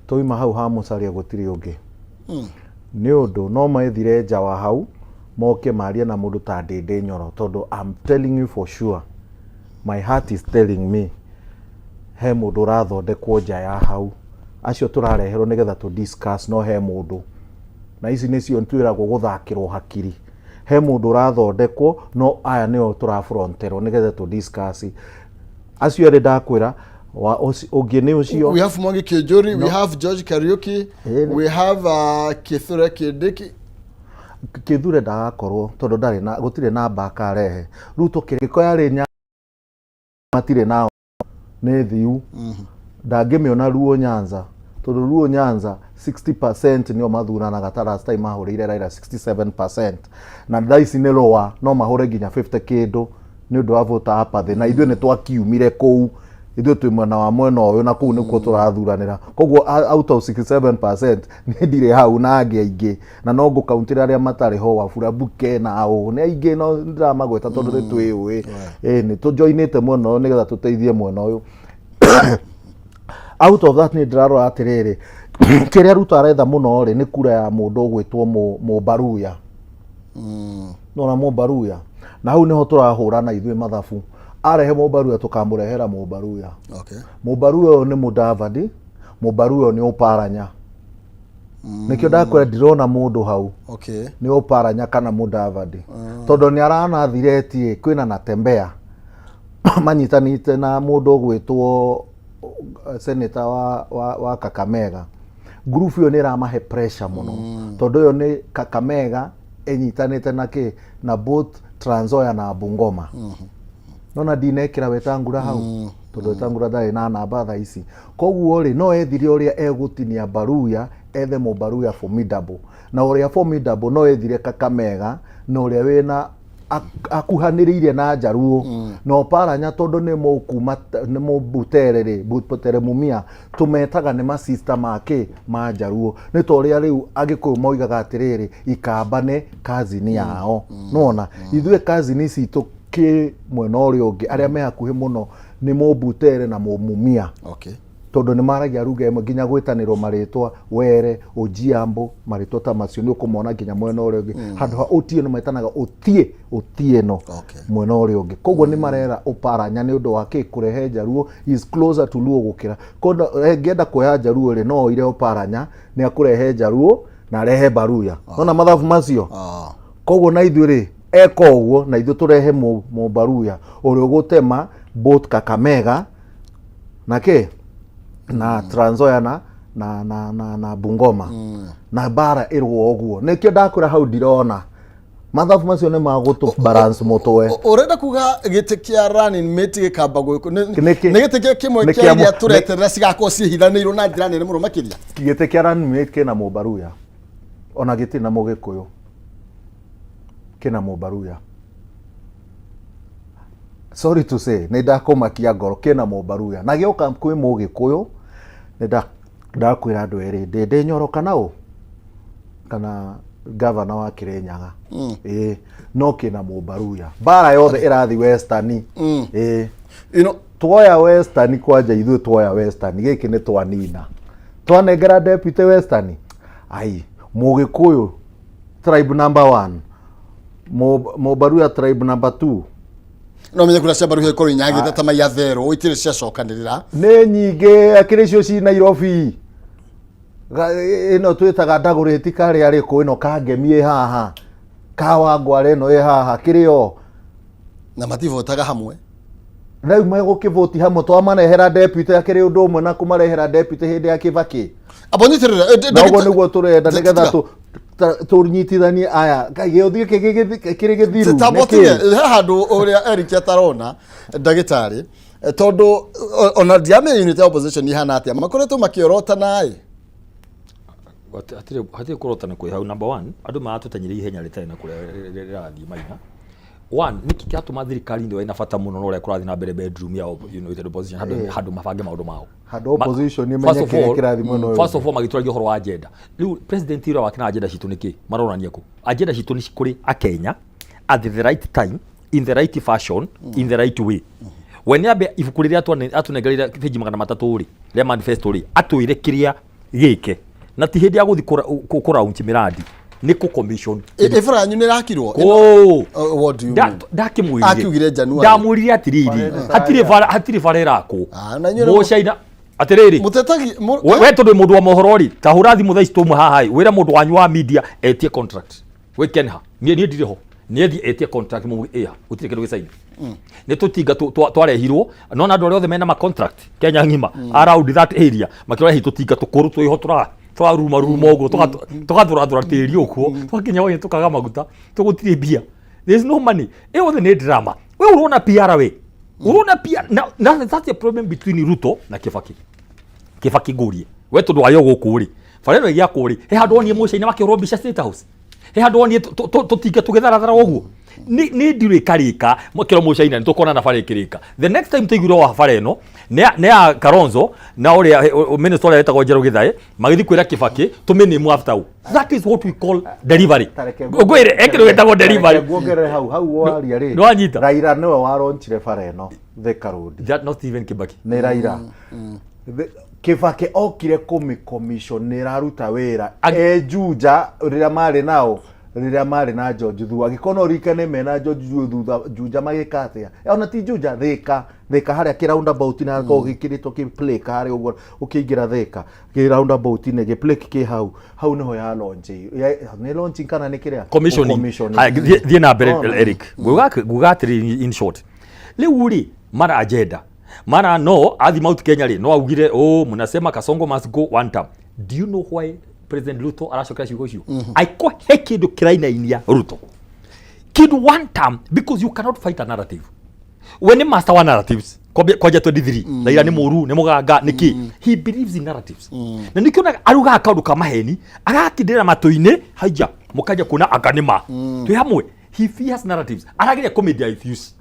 Twaima hau ha Musalia, gũtirĩ ũngĩ, nĩ ũndũ no methire nja wa hau moke marie na mũndũ ta Ndĩndĩ Nyoro, tondũ I'm telling you for sure, my heart is telling me he mũndũ ũrathondekwo nja ya hau. Acio tũrareherwo nĩgetha tũ discuss, no he mũndũ, na ici nĩcio twĩragwo gũthakĩrwo hakiri, he mũndũ ũrathondekwo, no aya nĩo tũrafronterwo nĩgetha tũ discuss. Acio erĩ ndakwĩra ũngĩ nĩ ũcio. We have Mwangi Kiunjuri, we have George Kariuki, we have Kithure Kindiki. Kithure ndagakorwo tondũ ndarĩ na, gũtirĩ namba akarehe. Ruto kĩrĩko yarĩ nya matirĩ nao nĩ thiu, ndangĩmĩona Luo Nyanza, tondũ Luo Nyanza 60% nĩo mathuranaga. Ta last time mahũrĩire Raila 67%, na thaa ici nĩ lower, no mahũre nginya 50 kĩndũ nĩ ũndũ wa voter apathy. Na ithuĩ nĩ twakiumire kũu, ithuĩ twĩ mwena wa mwena ũyũ, na kũu nĩkuo tũrathuranĩra. Koguo out of 67% niĩ ndirĩ hau, na angĩ aingĩ, na no ngũkauntĩra arĩa matarĩ ho, Wafula Buke na ũ nĩ aingĩ, no ndiramagweta tondũ nĩ twĩũĩ. Ĩ nĩ tũjoinĩte mwena ũyũ nĩgetha tũteithie mwena ũyũ. Out of that, nĩ ndĩrarora atĩrĩrĩ, kĩrĩa Ruto aretha mũno rĩ, nĩ kura ya mũndũ ũgwĩtwo Mũmbaruya. Nona Mũmbaruya, na hau nĩho tũrahũrana ithuĩ mathabu. Arehe Mũmbaruya, tũkamũrehera Mũmbaruya. Mũmbaruya ũyũ nĩ Mũdavadi, Mũmbaruya ũyũ nĩ Ũparanya. Nĩkĩo ndakwĩra ndirona mũndũ hau. Nĩ Ũparanya kana Mũdavadi, tondũ nĩ arana thireti kwĩna Natembea manyitanĩte na mũndũ ũgwĩtwo senator wa Kakamega. Group ĩyo nĩ ĩramahe pressure mũno, tondũ ĩyo nĩ Kakamega ĩnyitanĩte na kĩ, na both Trans Nzoia na Bungoma. Nona ndinekĩra Wetangula hau, tondũ Wetangula ndarĩ na namba thaa ici. Koguo rĩ, no ethire ũrĩa egũtinia Baruya, ethe Mũbaruya formidable, na ũrĩa formidable no ethire Kakamega na ũrĩa wĩna Akuhanĩrĩirie na Njaruo na Oparanya tondũ nĩ mũkuma nĩ mũbutere rĩ, butere mumia tũmetaga nĩ masista ma kĩ ma Njaruo. Nĩ ta ũrĩa rĩu Agĩkũyũ moigaga atĩrĩrĩ, Ikamba nĩ cousin yao. Nĩwona ithuĩ cousin citũ kĩ mwena ũrĩa ũngĩ arĩa me hakuhĩ mũno nĩ mũbutere na mũmumia. Tondũ nĩ maragia ruga ĩmwe nginya gwĩtanĩrwo marĩtwa Were, Ojiambo, marĩtwa ta macio nĩ ũkũmona nginya mwena ũrĩa ũngĩ. Handũ ha Otieno metanaga Otie, Otieno. Mwena ũrĩa ũngĩ. Koguo nĩ marera Oparanya nĩ ũndũ wa kĩ kũrehe Njaruo, he is closer to Luo gũkĩra. Koguo ĩngĩenda kuoya Njaruo rĩ, no oire Oparanya nĩ akũrehe Njaruo na arehe Baruya. Nona mathabu macio? Koguo na ithuĩ rĩ, eka ũguo na ithuĩ tũrehe Mũbaruya ũrĩa ũgũtema both Kakamega na kĩ na Trans Nzoia na Bungoma na mbara ĩrũo ũguo. Nĩkĩo ndakwĩra hau ndirona mathabu macio nĩ magũtũ balance mũtwe. Ũrenda kuga gĩtĩ kĩa running mate gĩkamba gwĩkwo nĩ gĩtĩ kĩa kĩmwe kĩa iria tũreterera cigakorwo ciĩhithanĩirwo na njĩra nene mũno makĩria? Gĩtĩ kĩa running mate kĩna Mũbaruya, ona gĩtirĩ na Mũgĩkũyũ, kĩna Mũbaruya. Sorry to say, nĩ ndakũmakia ngoro, kĩna Mũbaruya na gĩoka kwĩ Mũgĩkũyũ. Nĩ ndakwĩra andũ erĩ, ndĩ Nyoro kana ũ kana gavana wa Kirinyaga. Ĩĩ, no kĩna Mũbaruya. Mbara yothe ĩrathi Western. Ĩĩ. Tuoya Western kwanja, ithuĩ tuoya Western gĩkĩ nĩ twanina twanengera deputy Western. Ai, Mũgĩkũyũ tribe number one, Mũbaruya tribe number two. No menye kura cia Baruya ikorwo inyagĩte ta maiya therũ itirĩ ciacokanĩrĩra. Nĩ nyingĩ akĩrĩ icio ci Nairobi. Ĩno twĩtaga ndagũrĩti karĩa rĩkũ ĩno kangemi ĩ haha, kawangware ĩno ĩ haha kĩrĩ o na mativotaga hamwe. Rĩu megũkĩvoti hamwe twamarehera deputy akĩrĩ ũndũ ũmwe na kũmarehera deputy hĩndĩ ya Kibaki. Amba nyitĩrĩra. Na ũguo nĩguo tũrenda nĩgetha tũnyitithanie aya. Gĩũthi gĩkĩ kĩrĩ gĩthiru. Tambotige he handũ ũrĩa Eric atarona ndagĩtarĩ, tondũ ona ndiamenya unit ya opposition ihana atĩa makoretwo makĩorotana ĩ. Hatirĩ kũrotana kwĩ hau. Number one, andũ maratũtenyire ihenya rĩtarĩ na kũrĩa rĩrathiĩ maina. One, nĩkĩ kĩratũma thirikari ndio ĩna bata mũno na ũrĩa kũrathiĩ na mbere bedroom ya United Opposition handũ mabange maũndũ mao? Handũ opposition ĩmenye kĩrĩa kĩrathiĩ mwena ũyũ. First of all, magĩtũragia ũhoro wa agenda. Rĩu president ũrĩa wake na agenda citũ nĩkĩ maronania kũ agenda citũ nĩ kũrĩ akenya at the right time, in the right fashion, in the right way. We nĩ ambe ibuku rĩrĩa atũnengereire page 300 rĩ rĩa manifesto rĩ, atwĩre kĩrĩa gĩke, na ti hĩndĩ ya gũthiĩ kũ launch mĩrandi, nĩ kũ commission. Ĩbara yanyu nĩ ĩrakirwo? Kũ What do you mean? Ndakĩmwĩrire. Akiugire January. Ndamwĩrire atĩrĩrĩ, hatirĩ bara, hatirĩ bara ĩrakwo. Ah, na inyuĩ Mũcaina atĩrĩrĩ, mũtetagi we tondũ wĩ mũndũ wa mohoro rĩ, ta hũra thimũ thaa ici tũmwe haha ĩ, wĩre mũndũ wanyu wa media etie contract wĩ Kenha. Niĩ ndirĩ ho, nĩ ethiĩ etie contract mũgĩ ĩha gũtirĩ kĩndũ gĩcaini. Nĩ tũtinga twarehirwo nona andũ arĩa othe mena ma contract Kenya ng'ima around that area makĩrora hihi tũtinga tũkũrũ twĩho tũra tũraruruma ruruma ũguo, tũgathũrathũra tĩri ũguo, twakinya hwainĩ tũkaga maguta, tũgũtirĩ mbia. There is no money. Ĩyo yothe nĩ drama. We ũrona PR, we ũrona PR na that's the problem between Ruto na Kibaki. Kibaki ngũrie we, tondũ warĩ o gũkũ rĩ, bara ĩno ĩgĩakwo rĩ, he handũ wonie mũcaina makĩhũrwo mbica State House? He handũ wonie tũtinga tũgĩtharathara ũguo? Nĩ ndirũ ĩkarĩka kĩro mũcaina nĩ tũkona na bara ĩkĩrĩka. The next time tũiguire wa bara ĩno nĩ ya Kalonzo na ũrĩa minister ũrĩa wetagwo Njerũ Githae magĩthiĩ kwĩra Kibaki tũmĩname after u. That is what we call delivery. Ngwĩre ekĩrĩ wĩtagwo delivery. Nguongerere hau waria rĩ. Nĩwanyita? Raila nĩwe waronchire bara ĩno Thika Road. That not even Kibaki. Nĩ Raila. Kibaki okire kũmĩ commission nĩ ĩraruta wĩra e Juja rĩrĩa marĩ nao, rĩrĩa marĩ na George Thua. Angĩkorwo no ũririkane mena George Thua thutha Juja magĩka atĩa? Ona ti Juja, Thika, Thika harĩa kĩ roundabout na hakoragwo gĩkĩrĩtwo kĩ plaque harĩa ũguo ũkĩingĩra Thika kĩ roundabout-inĩ gĩ plaque kĩ hau, hau nĩho ya launch nĩ launching kana nĩ kĩrĩa? Commissioning. Commissioning. Haya, thiĩ na mbere. Ona. Eric, nguga atĩrĩrĩ, in short, rĩu rĩ mara agenda mara no athi Mount Kenya rĩ, no augire, "Oh, mnasema Kasongo must go one term." Do you know why President Ruto aracokera ciugo icio? Aiko he kĩndũ kĩrainainia Ruto, kĩndũ one term, because you cannot fight a narrative. We nĩ master wa narratives. Kwambia 23 Raila nĩ mũru, nĩ mũganga, nĩ kĩ. He believes in narratives na nĩkĩo arugaga kaũndũ ka maheni agatindĩra matũ-inĩ haija mũkanja kuona anga nĩ ma twĩ hamwe. He fears narratives. Arageria kũmĩndia ifuse.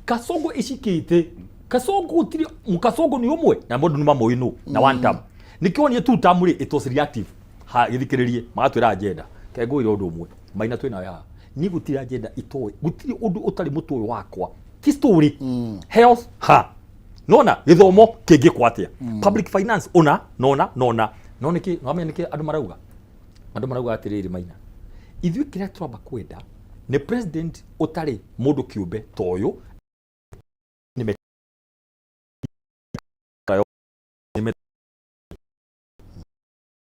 Kasongo ĩcikĩte. Kasongo gũtirĩ, Kasongo nĩ ũmwe na mũndũ nĩ mamũĩ nũ na one term. Nĩkĩo wonire two term rĩ, it was reactive. Ha, gĩthikĩrĩrie, magatwĩra agenda. Ke ngwĩre ũndũ ũmwe, Maina twĩ nawe haha. Niĩ gũtirĩ agenda itoĩ, gũtirĩ ũndũ ũtarĩ mũtwe ũyũ wakwa. Ti story. Health, ha. Nona, gĩthomo kĩngĩkwo atĩa? Public finance, ũna, nona, nona. No nĩkĩ, wamenya nĩkĩ andũ marauga? Andũ marauga atĩrĩrĩ Maina, ithuĩ kĩrĩa tũramba kwenda nĩ president ũtarĩ mũndũ kĩũmbe ta ũyũ. Nĩ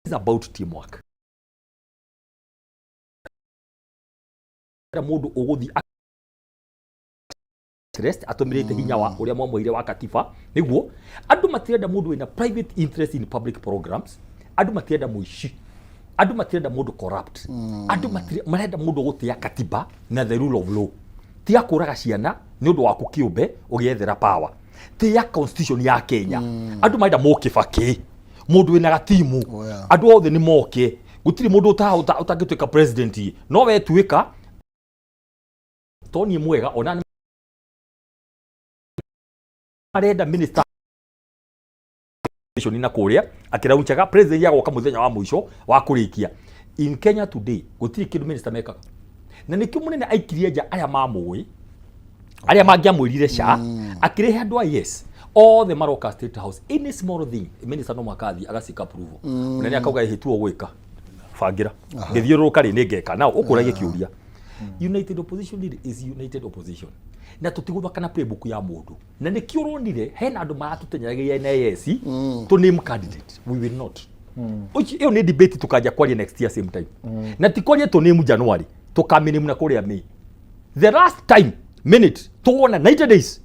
is about teamwork. Mũndũ ũgũthiĩ interest atũmĩrĩte hinya wa ũrĩa mwamwĩire wa katiba nĩguo andũ matirenda mũndũ wĩna private interest in public programs. Andũ matirenda mũici, andũ matirenda mũndũ corrupt, andũ marenda mũndũ ũgũtĩa katiba na the rule of law. Tiga kũraga ciana nĩ ũndũ waku kĩũmbe ũgĩethera power. Tĩa constitution ya Kenya. Andũ marenda mũkĩbakĩ, mũndũ wĩna gatimu. Oh, yeah. Andũ othe nĩ moke, gũtirĩ mũndũ ũtangĩtuĩka president, no we tuĩka to niĩ mwega ona arenda minister na kũrĩa akĩraunchaga president agoka mũthenya wa mũico wa kũrĩkia. In Kenya today gũtirĩ kĩndũ minister mekaga, na nĩkĩo mũnene aikirie nja arĩa mamũĩ, arĩa mangĩamwĩrire ca, akĩrehe andũ a yes othe maroka State House. Any small thing, minister no mũhaka athiĩ agacika approval. Mũnene akauga ĩhĩ tuo gwĩka bangĩra ngĩthiũrũrũka rĩ nĩ ngeka. Now ũkũragia kĩũria, united opposition rĩ is united opposition, na tũtigũthaka na playbook ya mũndũ, na nĩkĩo ũronire hena andũ maratũtenyeragia na yes to name candidate. We will not. Ũcio ĩyo nĩ debate tũkanjia kwaria next year same time, na ti kwaria tũ name January, tũkamĩname na kũrĩa May, the last time minute tuona 90 days.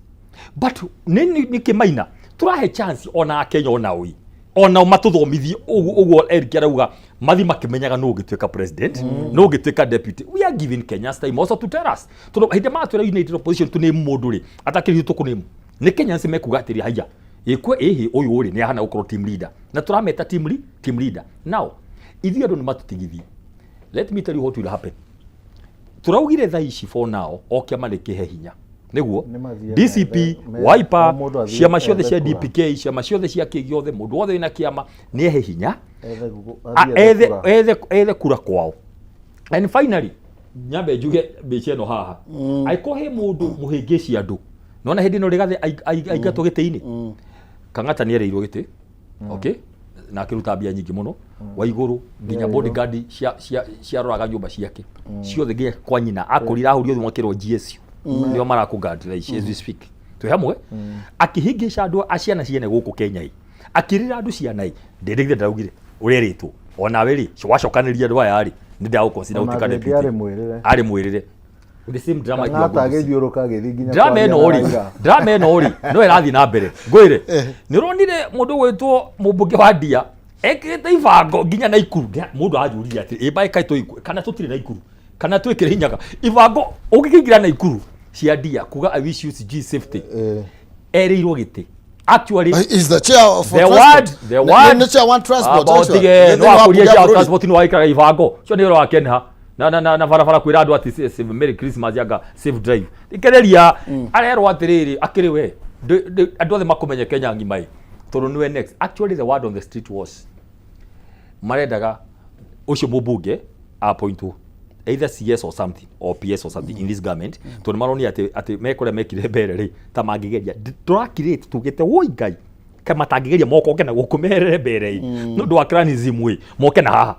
But nĩ nĩ kĩmaina tũrahe chance ona Akenya ona oi ona matũthomithie ũguo ũguo Eric arauga mathi makĩmenyaga nũ ũngĩtuĩka president, nũ ũngĩtuĩka deputy. We are giving Kenyans time also to tell us, tondũ hĩndĩ matwĩra united opposition tũ name mũndũ rĩ atakĩrĩ tũkũ name nĩ Kenyans mekuga atĩrĩ, haiya ĩkwe ĩhĩ ũyũ rĩ nĩ ahana gũkorwo team leader, na tũrameta team leader. Now ithuĩ andũ nĩ matũtigithie. Let me tell you what will happen. Tũraugire thaa ici for now o kĩama nĩ kĩhe hinya nĩguo Nĩ mathiĩ DCP, o Wiper, mũndũ athiĩ ciama ciothe ethe cia kura. DPK, ciama ciothe cia kĩ gĩothe, mũndũ wothe wĩna kĩama nĩ ehe hinya Athiĩ ethe kura. Ethe kura kwao. And finally nyambe njuge mbica ĩno haha, angĩkorwo he mũndũ mũhĩngĩci andũ nona hĩndĩ ĩno Rigathĩ aingatwo gĩtĩ-inĩ, Kang'ata nĩ erĩirwo gĩtĩ, okay, na akĩruta mbia nyingĩ mũno wa igũrũ nginya Nĩerĩirwo. Bodyguard cia cia ciaroraga nyũmba ciake ciothe nginya kwa nyina akũrire ahũrio thimũ akĩrwo GSU nĩo marakũguard thaa ici as we speak. Twĩ hamwe akĩhĩngĩca andũ a ciana ciene gũkũ Kenya ĩ akĩrĩra andũ ciana ĩ ndĩrĩgire ndaraugire ũrerĩtwo onawe rĩ wacokanĩria andũ aya rĩ nĩ ndagũconsider Ona gũtuĩka thĩndĩ deputy. arĩ mwĩrĩre. Arĩ mwĩrĩre the same drama you are Kang'ata going to see. agĩthiũrũka agĩthiĩ nginya Drama kwaria ĩno na rĩ, Raila. drama ĩno rĩ no ĩrathiĩ na mbere. Ngwĩre nĩ ũronire mũndũ gwĩtwo mũmbunge wa Ndia ekĩrĩte ibango nginya Naikuru. Mũndũ anjũririe atĩ ĩ mbaĩ kaĩ twĩ kana tũtirĩ Naikuru kana twĩ Kĩrĩnyaga, ibango ũngĩkĩingĩra Naikuru cia Ndia kuga "I wish you sijui safety". Erĩirwo gĩtĩ actually. Is the chair for The transport. word the word Nĩ chair wa transport. Amba actually. ũtige Thĩinĩ no wa akũrie bunge ya chair bũrũri. transport nĩ waikaraga ibango cio nĩ ũrĩa wa Kenha na barabara kwĩra andũ atĩ Merry Christmas anga safe drive. Thikĩrĩria, arerwo atĩrĩrĩ akĩrĩ we andũ othe makũmenye Kenya ng'ima ĩ tondũ nĩwe next. Actually the word on the street was marendaga ũcio mũmbunge appointwo either CS or something or PS or something in this government, tondũ maronire atĩ mekũrĩa mekire mbere rĩ ta mangĩgeria. Tũrakirĩte tugĩte woi Ngai ka matangĩgeria mokoke na gũkũ merere mbere ĩ nĩ ũndũ wa clanism ĩ moke na haha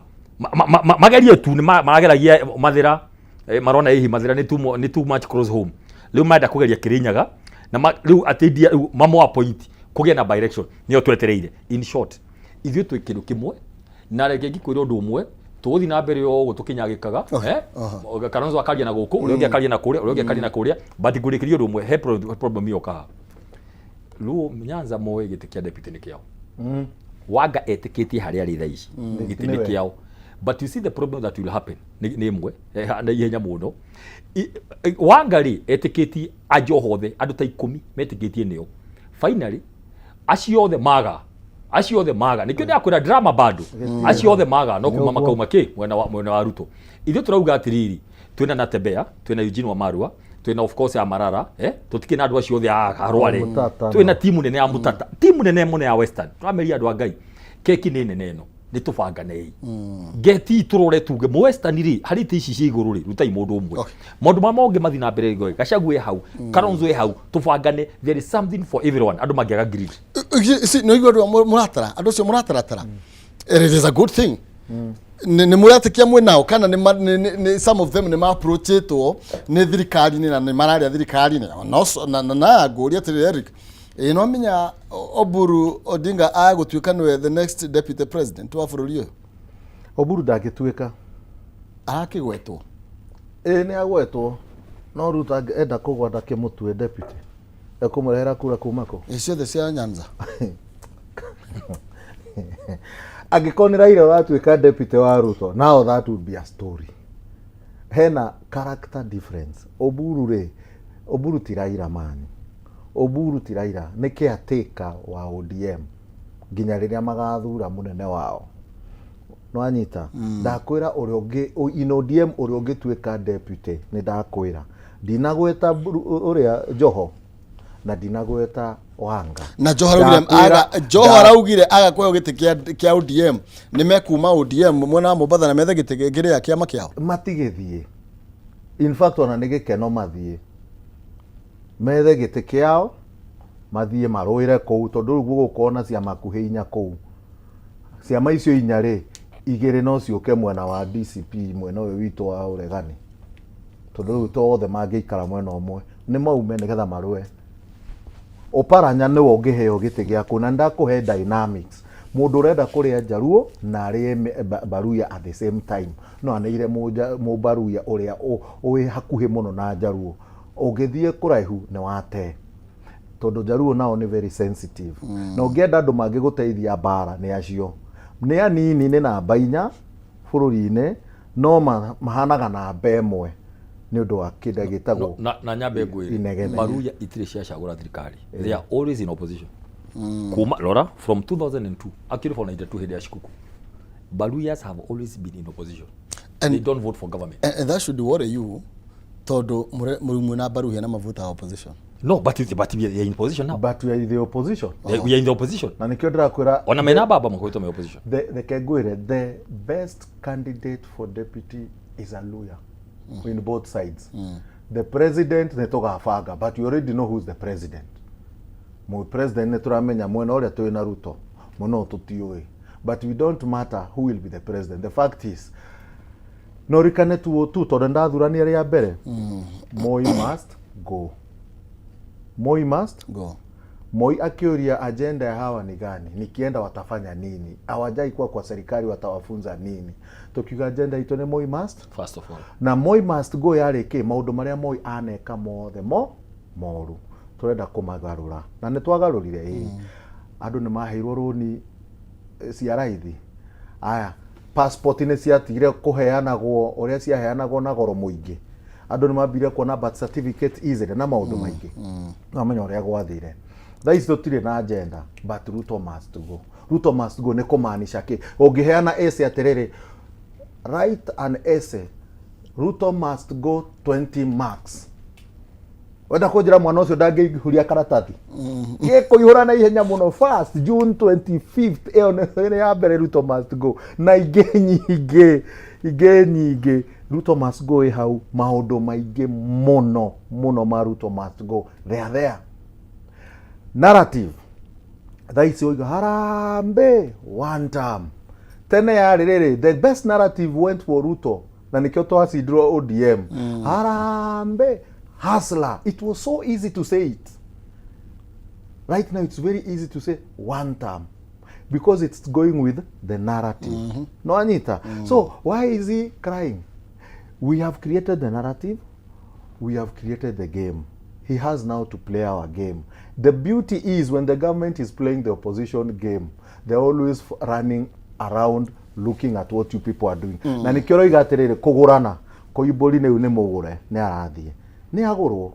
magerie tu nĩ marageragia Mathĩra, marona hihi Mathĩra nĩ too much close home. Rĩu marenda kũgeria Kĩrĩnyaga na rĩu atĩ India rĩu mamo appoint kũgĩe na direction nĩyo twetereire. In short, ithuĩ twĩ kĩndũ kĩmwe, na reke ngĩkwĩra ũndũ ũmwe, tũgũthiĩ na mbere o ũguo tũkĩnyagĩkaga, eh? Kalonzo akaria na gũkũ, ũrĩa ũngĩ akaria na kũrĩa, ũrĩa ũngĩ akaria na kũrĩa, but ngũrĩkĩria ũndũ ũmwe, he problem yoka haha. Luo Nyanza moĩ gĩtĩ kĩa deputy nĩ kĩao. Wanga etĩkĩtie harĩa arĩ thaa ici gĩtĩ nĩ Nĩwe. kĩao, but you see the problem that will happen nĩ ĩmwe na ihenya mũno. Wanga rĩ etĩkĩtie Ajoho othe andũ ta 10 metĩkĩtie nĩo. Finally acio othe maga, acio othe maga, nĩkĩo ndĩrakwĩra drama bado, acio othe maga no kuma Nĩũguo. makauma kĩ mwena wa Ruto. Ithuĩ tũrauga atĩrĩrĩ, Twĩna Natembea, twĩna Eugene Wamarua, twĩna of course Amarara, eh? Tũtikĩ na andũ acio othe a Arware. Mutata, Twĩna timu nene ya Mutata, timu nene mũno ya Western. Tũrameria andũ a Ngai, keki nĩ nene ĩno, nĩ tũbanganei ngeti tũrore tuge mu Western rĩ, harĩ itĩ ici cia igũrũ rĩ, rutai mũndũ ũmwe. Maũndũ marĩa mangĩ mathiĩ na mbere rĩ, Gachagua e hau, Kalonzo e hau, tũbangane, there is something for everyone. Andũ mangĩaga greed. Nä igua andå må ratara andå acio må rataratara, it is a good thing. Nä må retä kia mwä nao kana nĩ some of them nä ma-approachĩtwo nĩ thirikari-inĩ na nĩ mararia thirikari-inĩ no na ngũria atĩrĩrĩ, Eric, ĩ no menya Oburu Odinga agũtuĩka nĩwe the next deputy president wa bũrũri ũyũ? Oburu ndangĩtuĩka. Arakĩgwetwo. Ĩ, nĩ agwetwo, no Ruto enda kũgwa ndakĩmũtue deputy, ekũmũrehera kura kuma kũ? Ĩ ciothe cia Nyanza. Angĩkorwo nĩ Raila ũratuĩka deputy wa Ruto, now that would be a story. Hena character difference. Oburu rĩ, Oburu ti Raila man, Oburu ti Raila, nĩ caretaker wa ODM nginya rĩrĩa magathura mũnene wao. Nwanyita? Ndakwĩra ũrĩa ũngĩ in ODM ũrĩa ũngĩtuĩka deputy, nĩ ndakwĩra ndinagweta ũrĩa Joho na ndinagweta Wanga. Na Joho araugire Joho araugire aga kũheo gĩtĩ kĩa ODM, nĩ mekuma ODM mwena wa Mombatha na methe gĩtĩ kĩrĩa kĩama kĩao. Matigĩthiĩ. In fact, ona nĩ gĩkeno mathiĩ methe gĩtĩ kĩao, mathiĩ marũĩre kũu, tondũ rĩu gũgũkorwo na ciama kuhĩ inya kũu. Ciama icio inya rĩ, igĩrĩ no ciũke mwena wa DCP, mwena ũyũ witũ wa ũregani, tondũ rĩu to othe mangĩikara mwena ũmwe, nĩ maume nĩgetha marũe. Oparanya nĩwe ũngĩheo gĩtĩ gĩaku, na ndakũhe dynamics. Mũndũ ũrenda kũrĩa Njaruo na arĩe Baruya at the same time, no aneire Mũbaruya ũrĩa wĩ hakuhĩ mũno na Njaruo. Ũngĩthiĩ kũraihu nĩ wate, tondũ Njaruo nao nĩ very sensitive. Na ũngĩenda andũ mangĩgũteithia mbara nĩ acio, nĩ anini, nĩ namba 4 bũrũri-inĩ, no mahanaga namba 1 nĩ ũndũ wa kĩndũ gĩtagwo Na nyambe ngwĩre, inegene. Baruya itirĩ ciacagũra thirikari, they are always in opposition kuma rora from 2002, actually from 92 hĩndĩ ya Shikuku. Baruyas have always been in opposition. They don't vote for government. And that should worry you, tondũ mũrĩ mwĩna Baruhia na mavuta opposition. No, but we are in position now. But we are in the opposition. We are in the opposition. Na nĩkĩo ndĩrakwĩra. Ona mena baba makoretwo me opposition. Reke ngwĩre, the best candidate for deputy is a lawyer in both sides. The president nĩ tũgabanga, but we already know who's the president. Mu president nĩ tũramenya mwena ũrĩa twĩ na Ruto, mwena ũyũ tũtiũĩ, but we don't matter who will be the president. The fact is, no rikane tu tu tondũ ndathurania rĩa mbere, Moi must go, Moi must go. Moi akiuria agenda ya hawa ni gani, nikienda watafanya nini, hawajai kuwa kwa serikali, watawafunza nini? Tukiuga agenda itũ nĩ Moi must First of all. Na Moi must go yarĩ kĩ? Maũndũ marĩa Moi aneka mothe mo moru tũrenda kũmagarũra, na nĩ twagarũrire. Ĩ, andũ nĩ maheirwo rũni cia raithi. Aya, passport nĩ ciatigire kũheanagwo ũrĩa ciaheanagwo na goro mũingĩ. Andũ nĩ mambire kuona birth certificate easily na maũndũ maingĩ. No menya ũrĩa gwathire. Thaa ici tũtirĩ na agenda, but Ruto must go. Ruto must go nĩ kũmaanisha kĩ? Ũngĩheana essay atĩrĩrĩ, write an essay, Ruto must go, 20 marks. Wenda kũnjĩra mwana ũcio ndangĩihũria karatathi gĩkũihũra na ihenya mũno fast? June 25th ĩyo nĩ ya mbere, Ruto must go, na ingĩ nyingĩ, ingĩ nyingĩ. Ruto must go ĩ hau, maũndũ maingĩ mũno mũno ma Ruto must go, they are there. Narrative thaa ici oiga harambee one term. Tene yarĩ rĩrĩ, the best narrative went for Ruto, na nĩkĩo twacindirwo ODM, harambee hustler. It was so easy to say it. Right now it's very easy to say one term because it's going with the narrative. No anyita? So why is he crying? We have created the narrative, we have created the game. He has now to play our game. The beauty is, when the government is playing the opposition game, they're always running around looking at what you people are doing. Na nikĩo roiga atĩrĩrĩ, kũgũrana Koimbũri nĩu nĩ mũgũre, nĩ arathiĩ, nĩ agũrwo.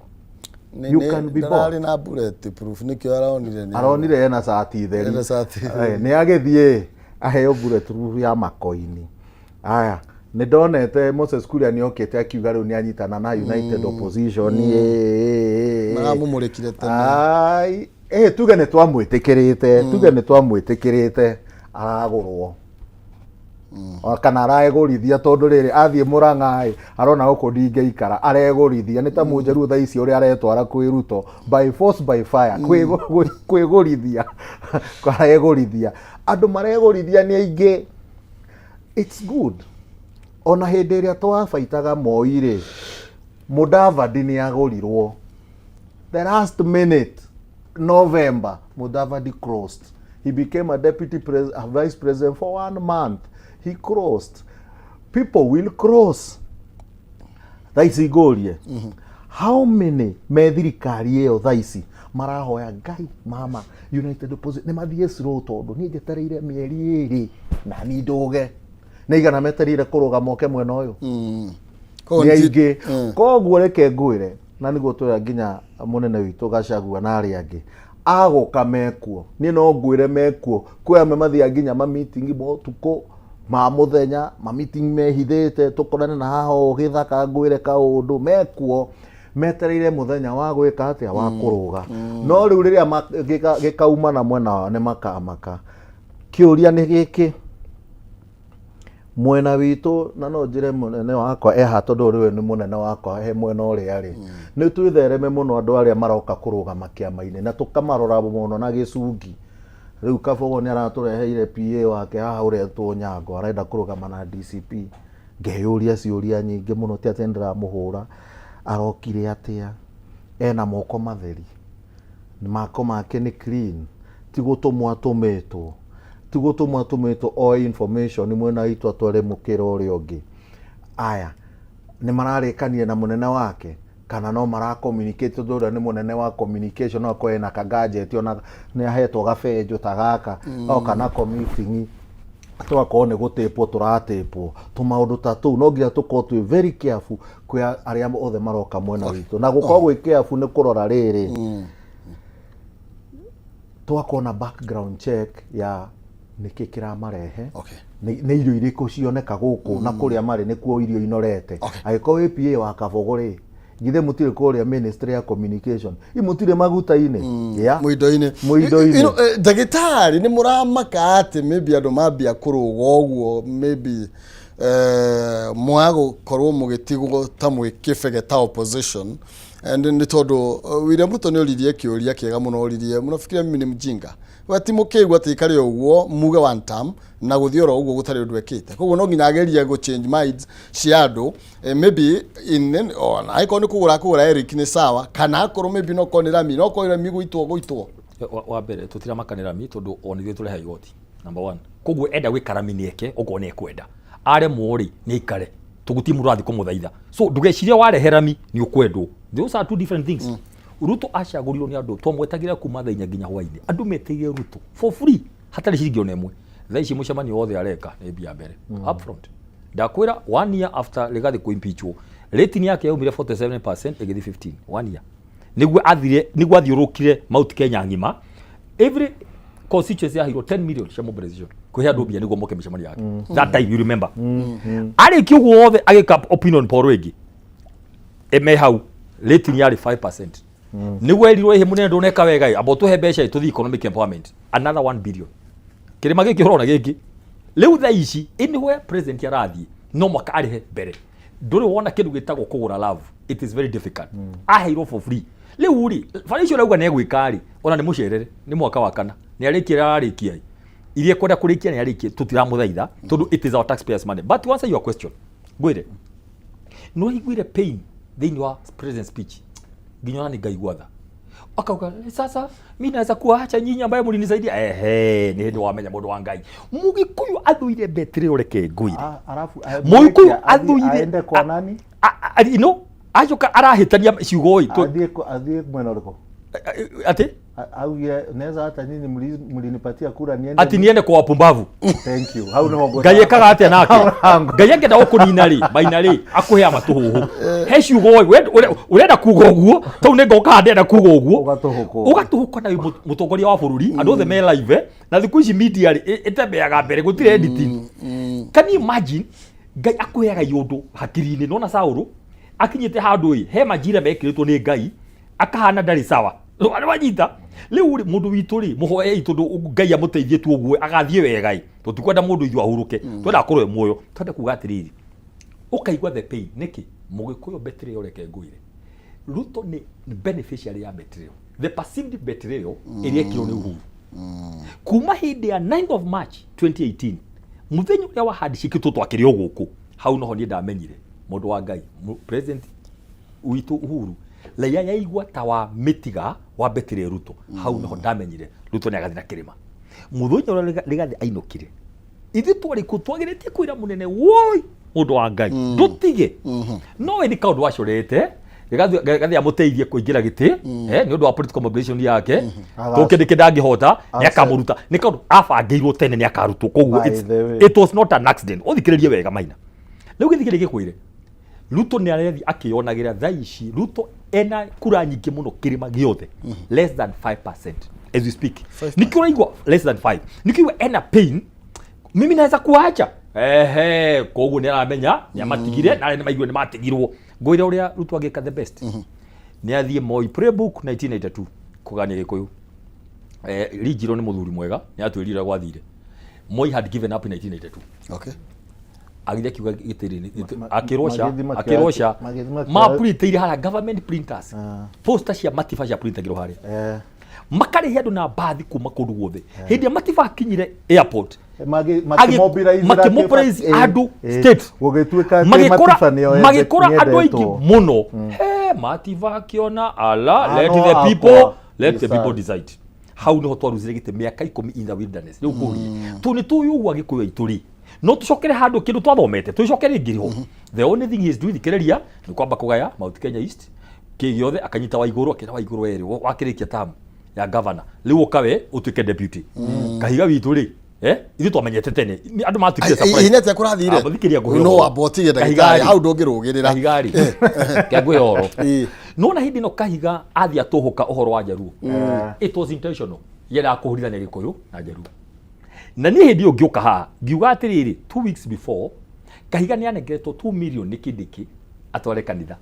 You can be bought. Ndararĩ na bullet proof, nĩkĩo aronire Aronire ena cati theri. Ena cati theri. Nĩ agĩthiĩ aheo bullet proof ya makoini. Aya, Nĩ ndonete Moses Kuria nĩ okĩte akiuga rĩu nĩ anyitana na United Opposition. Ĩ, ĩ, ĩ. Maramũmũrĩkire tene. Ai, ĩ, tuge nĩ twamwĩtĩkĩrĩte, tuge nĩ twamwĩtĩkĩrĩte, aragũrwo Ona kana araegũrithia tondũ rĩrĩ athiĩ Mũrang'a ĩ arona gũkũ ndingĩikara, aregũrithia nĩ ta Mũnjaruo thaa ici ũrĩa aretwara kwĩ Ruto by force by fire, kwĩgũrithia aregũrithia. Andũ maregũrithia nĩ aingĩ. It's good. Ona hĩndĩ ĩrĩa twabaitaga Moi rĩ, Mudavadi nĩ agũrirwo the last minute November. Mudavadi crossed. He became a deputy a vice president for 1 month. He crossed. People will cross. Thaa ici ngũrie, how many me thirikari ĩyo thaa ici marahoya Ngai mama United Opposition nĩ mathiĩ slow tondũ niĩ njetereire mĩeri 2 na niĩ ndũge nĩ igana metereire kũrũga moke mwena ũyũ. Koguo Nĩ aingĩ. Koguo reke ngwĩre, na nĩguo twĩra nginya mũnene witũ Gachagua na arĩa angĩ agũka mekuo, niĩ no ngwĩre mekuo. Kwĩ amwe mathiaga nginya ma meeting ma ũtukũ ma mũthenya, ma meeting mehithĩte, tũkorane na haha ũũ gĩthaka ngwĩre kaũndũ, mekuo metereire mũthenya wa gwĩka atĩa, wa kũrũga. No rĩu rĩrĩa gĩkauma na mwena wao nĩ makamaka. Kĩũria nĩ gĩkĩ, mwena witũ, na no njĩre mũnene wakwa eha tondũ rĩu nĩ mũnene wakwa he mwena ũrĩa rĩ, nĩ twĩthereme mũno andũ arĩa maroka kũrũgama kĩama-inĩ na tũkamarora mũno na gĩcungi. Rĩu Kabogo nĩ aratũreheire PA wake haha ũretwo Nyango, arenda kũrũgama na DCP. Ngeyũria ciũria nyingĩ mũno, ti atĩ nĩndĩramũhũra, arokire atĩa, ena moko matheri, mako make nĩ clean, ti gũtũmwo atũmĩtwo, ti gũtũmwo atũmĩtwo oe information mwena witũ atware mũkĩra ũrĩa ũngĩ. Aya nĩ mararĩkanire na mũnene wake kana no mara communicate, tondũ ũrĩa nĩ mũnene wa communication, no akorwo ena ka gadget ona nĩ ahetwo gabenjo ta gaka, oka nako meeting tũgakorwo nĩ gũtĩpwo tũratĩpwo tũmaũndũ ta tũu. No nginya tũkorwo twĩ very careful kwĩ arĩa othe maroka mwena witũ, na gũkorwo gwĩ careful nĩ kũrora rĩrĩ, tũgakorwo na background check ya nĩkĩ kĩramarehe, nĩ irio irĩkũ cioneka gũkũ na kũrĩa marĩ nĩkuo irio inorete. Angĩkorwo wĩ PA wa Kabogo rĩ, githĩ mũtirĩ kũrĩa ministry ya communication, i mũtirĩ maguta-inĩ? Yeah. Mũindo-inĩ. Mũindo-inĩ. Ndagĩtarĩ, nĩ mũramaka atĩ maybe andũ mambia kũrũga ũguo, maybe mwaga gũkorwo mũgĩtigwo ta mwĩ kĩbege ta opposition? And nĩ tondũ William Ruto nĩ oririe kĩũria kĩega mũno, oririe, "Mnafikiria mimi ni mjinga?" We ti mũkĩigua atĩ ikare ũguo muge one term na gũthiĩ oro ũguo gũtarĩ ũndũ ekĩte. Koguo no nginya agerie gũ change minds cia andũ, maybe in ona angĩkorwo nĩ kũgũra kũgũra Eric nĩ sawa, kana akorwo maybe no korwo nĩ rami, no korwo rami gũitwo gũitwo. Wa mbere tũtiramakanĩra rami tondũ ona ithuĩ tũreha igoti number one. Koguo enda gwĩka rami nĩ eke okorwo nĩ ekwenda, aremwo rĩ nĩ aikare tũgũtirĩ mũndũ ũrathiĩ kũmũthaitha. So ndũgecirie warehe rami nĩ ũkwendwo, those are two different things. Ruto acagũrirwo nĩ andũ twamwetagĩra kuma thaa 4 nginya hwainĩ, andũ meteire Ruto for free hatarĩ ciringi ona ĩmwe. Thaa ici mũcemanio wothe areka nĩ mbia mbere upfront. Ndakwĩra, one year after Rigathi kũimpeachwo, rating yake yaumire 47% ĩgĩthiĩ 15, one year. Nĩguo athire, nĩguo athiũrũkire Mount Kenya ng'ima, every constituency yaheirwo 10 million cia mobilization, kũhe andũ mbia nĩguo moke mĩcemanio yake. That time, you remember, arĩkia ũguo wothe agĩka opinion poll ĩngĩ eme hau, rating yarĩ 5%. Nĩguo erirwo, "Ĩhĩ mũnene, ndũneka wega ĩ, amba ũtũhe mbeca ĩ tũthiĩ economic empowerment," another 1 billion. Kĩrĩma gĩkĩ ũrona gĩkĩ rĩu thaa ici, anywhere president arathiĩ no mwaka arĩhe mbere. Ndũrĩ wona kĩndũ gĩtagwo kũgũra love, it is very difficult. Aheirwo for free. Rĩu rĩ, bara icio ũrauga nĩ egwĩka rĩ, ona nĩ mũcerere, nĩ mwaka wa kana nĩ arĩkia ararĩkia ĩ, iria ekwenda kũrĩkia nĩ arĩkie, tũtiramũthaitha tondũ it is our taxpayers money. But to answer your question, ngwĩre nĩ waiguire pain thĩinĩ wa president speech, nginya ona nĩ ngaigua tha, akauga, "Sasa mi naweza kuacha nyinyi ambaye mlinisaidia?" Ehe, nĩ hĩndĩ wamenya mũndũ wa Ngai Mũgĩkũyũ athũire betri. Ũreke ngwĩre, Alafu Mũgĩkũyũ athũire aende kwa nani? Acoka arahĩtania ciugo ĩ Athiĩ mwena ũrĩkũ? Atĩ Augire naweza hata nyinyi mlinipatia kura niende Ati niende kwa wapumbavu. Thank you, hau niho ngwenda. Ngai ekaga atĩa nake? Ngai angĩenda gũkũnina rĩ, maina rĩ, akũhea matũhũhũ he ciugo ĩ, ũrenda kuga ũguo tau nĩ ngoka haha ndĩrenda kuga ũguo. Ũgatũhũkwo. Ũgatũhũka na wĩ mũtongoria wa bũrũri, andũ othe me live, na thikũ ici media rĩ ĩtembeaga mbere, gũtirĩ editing. Can you imagine? Ngai akũheaga iũndũ hakiri-inĩ. Nona Saũlũ akinyĩte handũ ĩ, he majira mekĩrĩtwo nĩ Ngai akahana ndarĩ sawa. Nĩ wanyita? Rĩu rĩ, mũndũ witũ rĩ, mũhoei tondũ Ngai amũteithie tu ũguo agathiĩ wega ĩ. Tũtikwenda mũndũ ithuĩ ahurũke. Twenda akorwo e muoyo. Twenda kuga atĩrĩrĩ, ũkaigua the pain. Nĩkĩ? Mũgĩkũyũ betrayal, reke ngwĩre. Ruto nĩ beneficiary ya betrayal. The perceived betrayal ĩrĩa ĩkirwo nĩ Uhuru. Kuma hĩndĩ ya 9th of March 2018, mũthenya ũrĩa wa handshake tũ twakĩrĩ o gũkũ, hau noho niĩ ndamenyire mũndũ wa Ngai, president witũ Uhuru, raia yaigua ta wa mĩtiga wa betray Ruto. Hau noho ndamenyire Ruto nĩ agathiĩ na kĩrĩma. Mũthenya ũrĩa Rigathĩ ainũkire, ithuĩ twarĩ kũ twagĩrĩtie kwĩra mũnene woi mũndũ wa Ngai ndũtige. No we nĩ kaũndũ wacorete Rigathĩ amũteithie kũingĩra gĩtĩ nĩ ũndũ wa political mobilization yake. Tũkĩ nĩkĩ ndangĩhota nĩ akamũruta, nĩ kaũndũ abangĩirwo tene nĩ akarutwo. Koguo By the way. It was not an accident. Ũthikĩrĩrie wega Maina, rĩu gĩthikĩrĩrie gĩkwĩre Ruto nĩ arethiĩ akĩyonagĩra thaa ici. Ruto ena kura nyingĩ mũno kĩrĩma gĩothe, less than 5% as we speak. 5%. Nĩkĩo ũraigua less than 5, nĩkĩo ũraigua ena pain, mimi naweza kuacha ehe. Koguo nĩ aramenya nĩ amatigire na arĩa nĩ maiguire nĩ matigirwo. Ngwĩre ũrĩa Ruto angĩka the best, nĩ athiĩ Moi Playbook 1992 kũgania Gĩkũyũ. Rinjiro nĩ mũthuri mwega, nĩ atwĩrire gwathire. Moi had given up in 1992. Agithia kiuga gĩtĩrĩ akĩrwo ca magĩthiĩ akĩrwo ca magĩthiĩ makĩoya- maprintĩire harĩa government printers, poster cia Matiba cia printagĩrwo harĩa, makarĩhe andũ na mbathi kuma kũndũ guothe. Hĩndĩ ĩrĩa Matiba akinyire airport, makĩmobilize andũ state. Gũgĩtuĩka atĩ magĩkora Matiba nĩo magĩkora andũ aingĩ nĩendetwo. mũno. He Matiba akiona ala Ah, let no the akwa people, let the decide. people decide. Hau niho twaruzire gĩtĩ mĩaka 10 in the wilderness. Rĩu kũrie tũ nĩ tũĩ ũguo Agĩkũyũ aitũ rĩ, no tũcokere handũ kĩndũ twathomete, tũcokere rĩngĩ ho. The only thing he is doing, thikĩrĩria, nĩ kwamba kũgaya Mount Kenya East kĩ gĩothe, akanyita Waigũrũ, akĩra Waigũrũ erĩ wakĩrĩkia term ya governor, rĩu ũka we ũtuĩke deputy. Kahiga witũ rĩ, ithuĩ twamenyete tene. Nĩ andũ matuĩkire surprise. Ihenya atĩa kũrathire? Ah, thikĩrĩria ngũhe No ũhoro. wamba ũtige ndagĩtarĩ Kahiga-rĩ. hau ndũngĩrũgĩrĩra. Kahiga rĩ, kĩa ngũhe ũhoro. Nona hĩndĩ ĩno Kahiga athiĩ atũhũka ũhoro wa Njaruo, it was intentional, yendaga kũhũrithania Gĩkũyũ na Njaruo. Na niĩ hĩndĩ ĩyo ngĩũka haha ngiuga atĩrĩrĩ, 2 weeks before Kahiga nĩ anengeretwo 2 million nĩ Kindiki atware kanitha.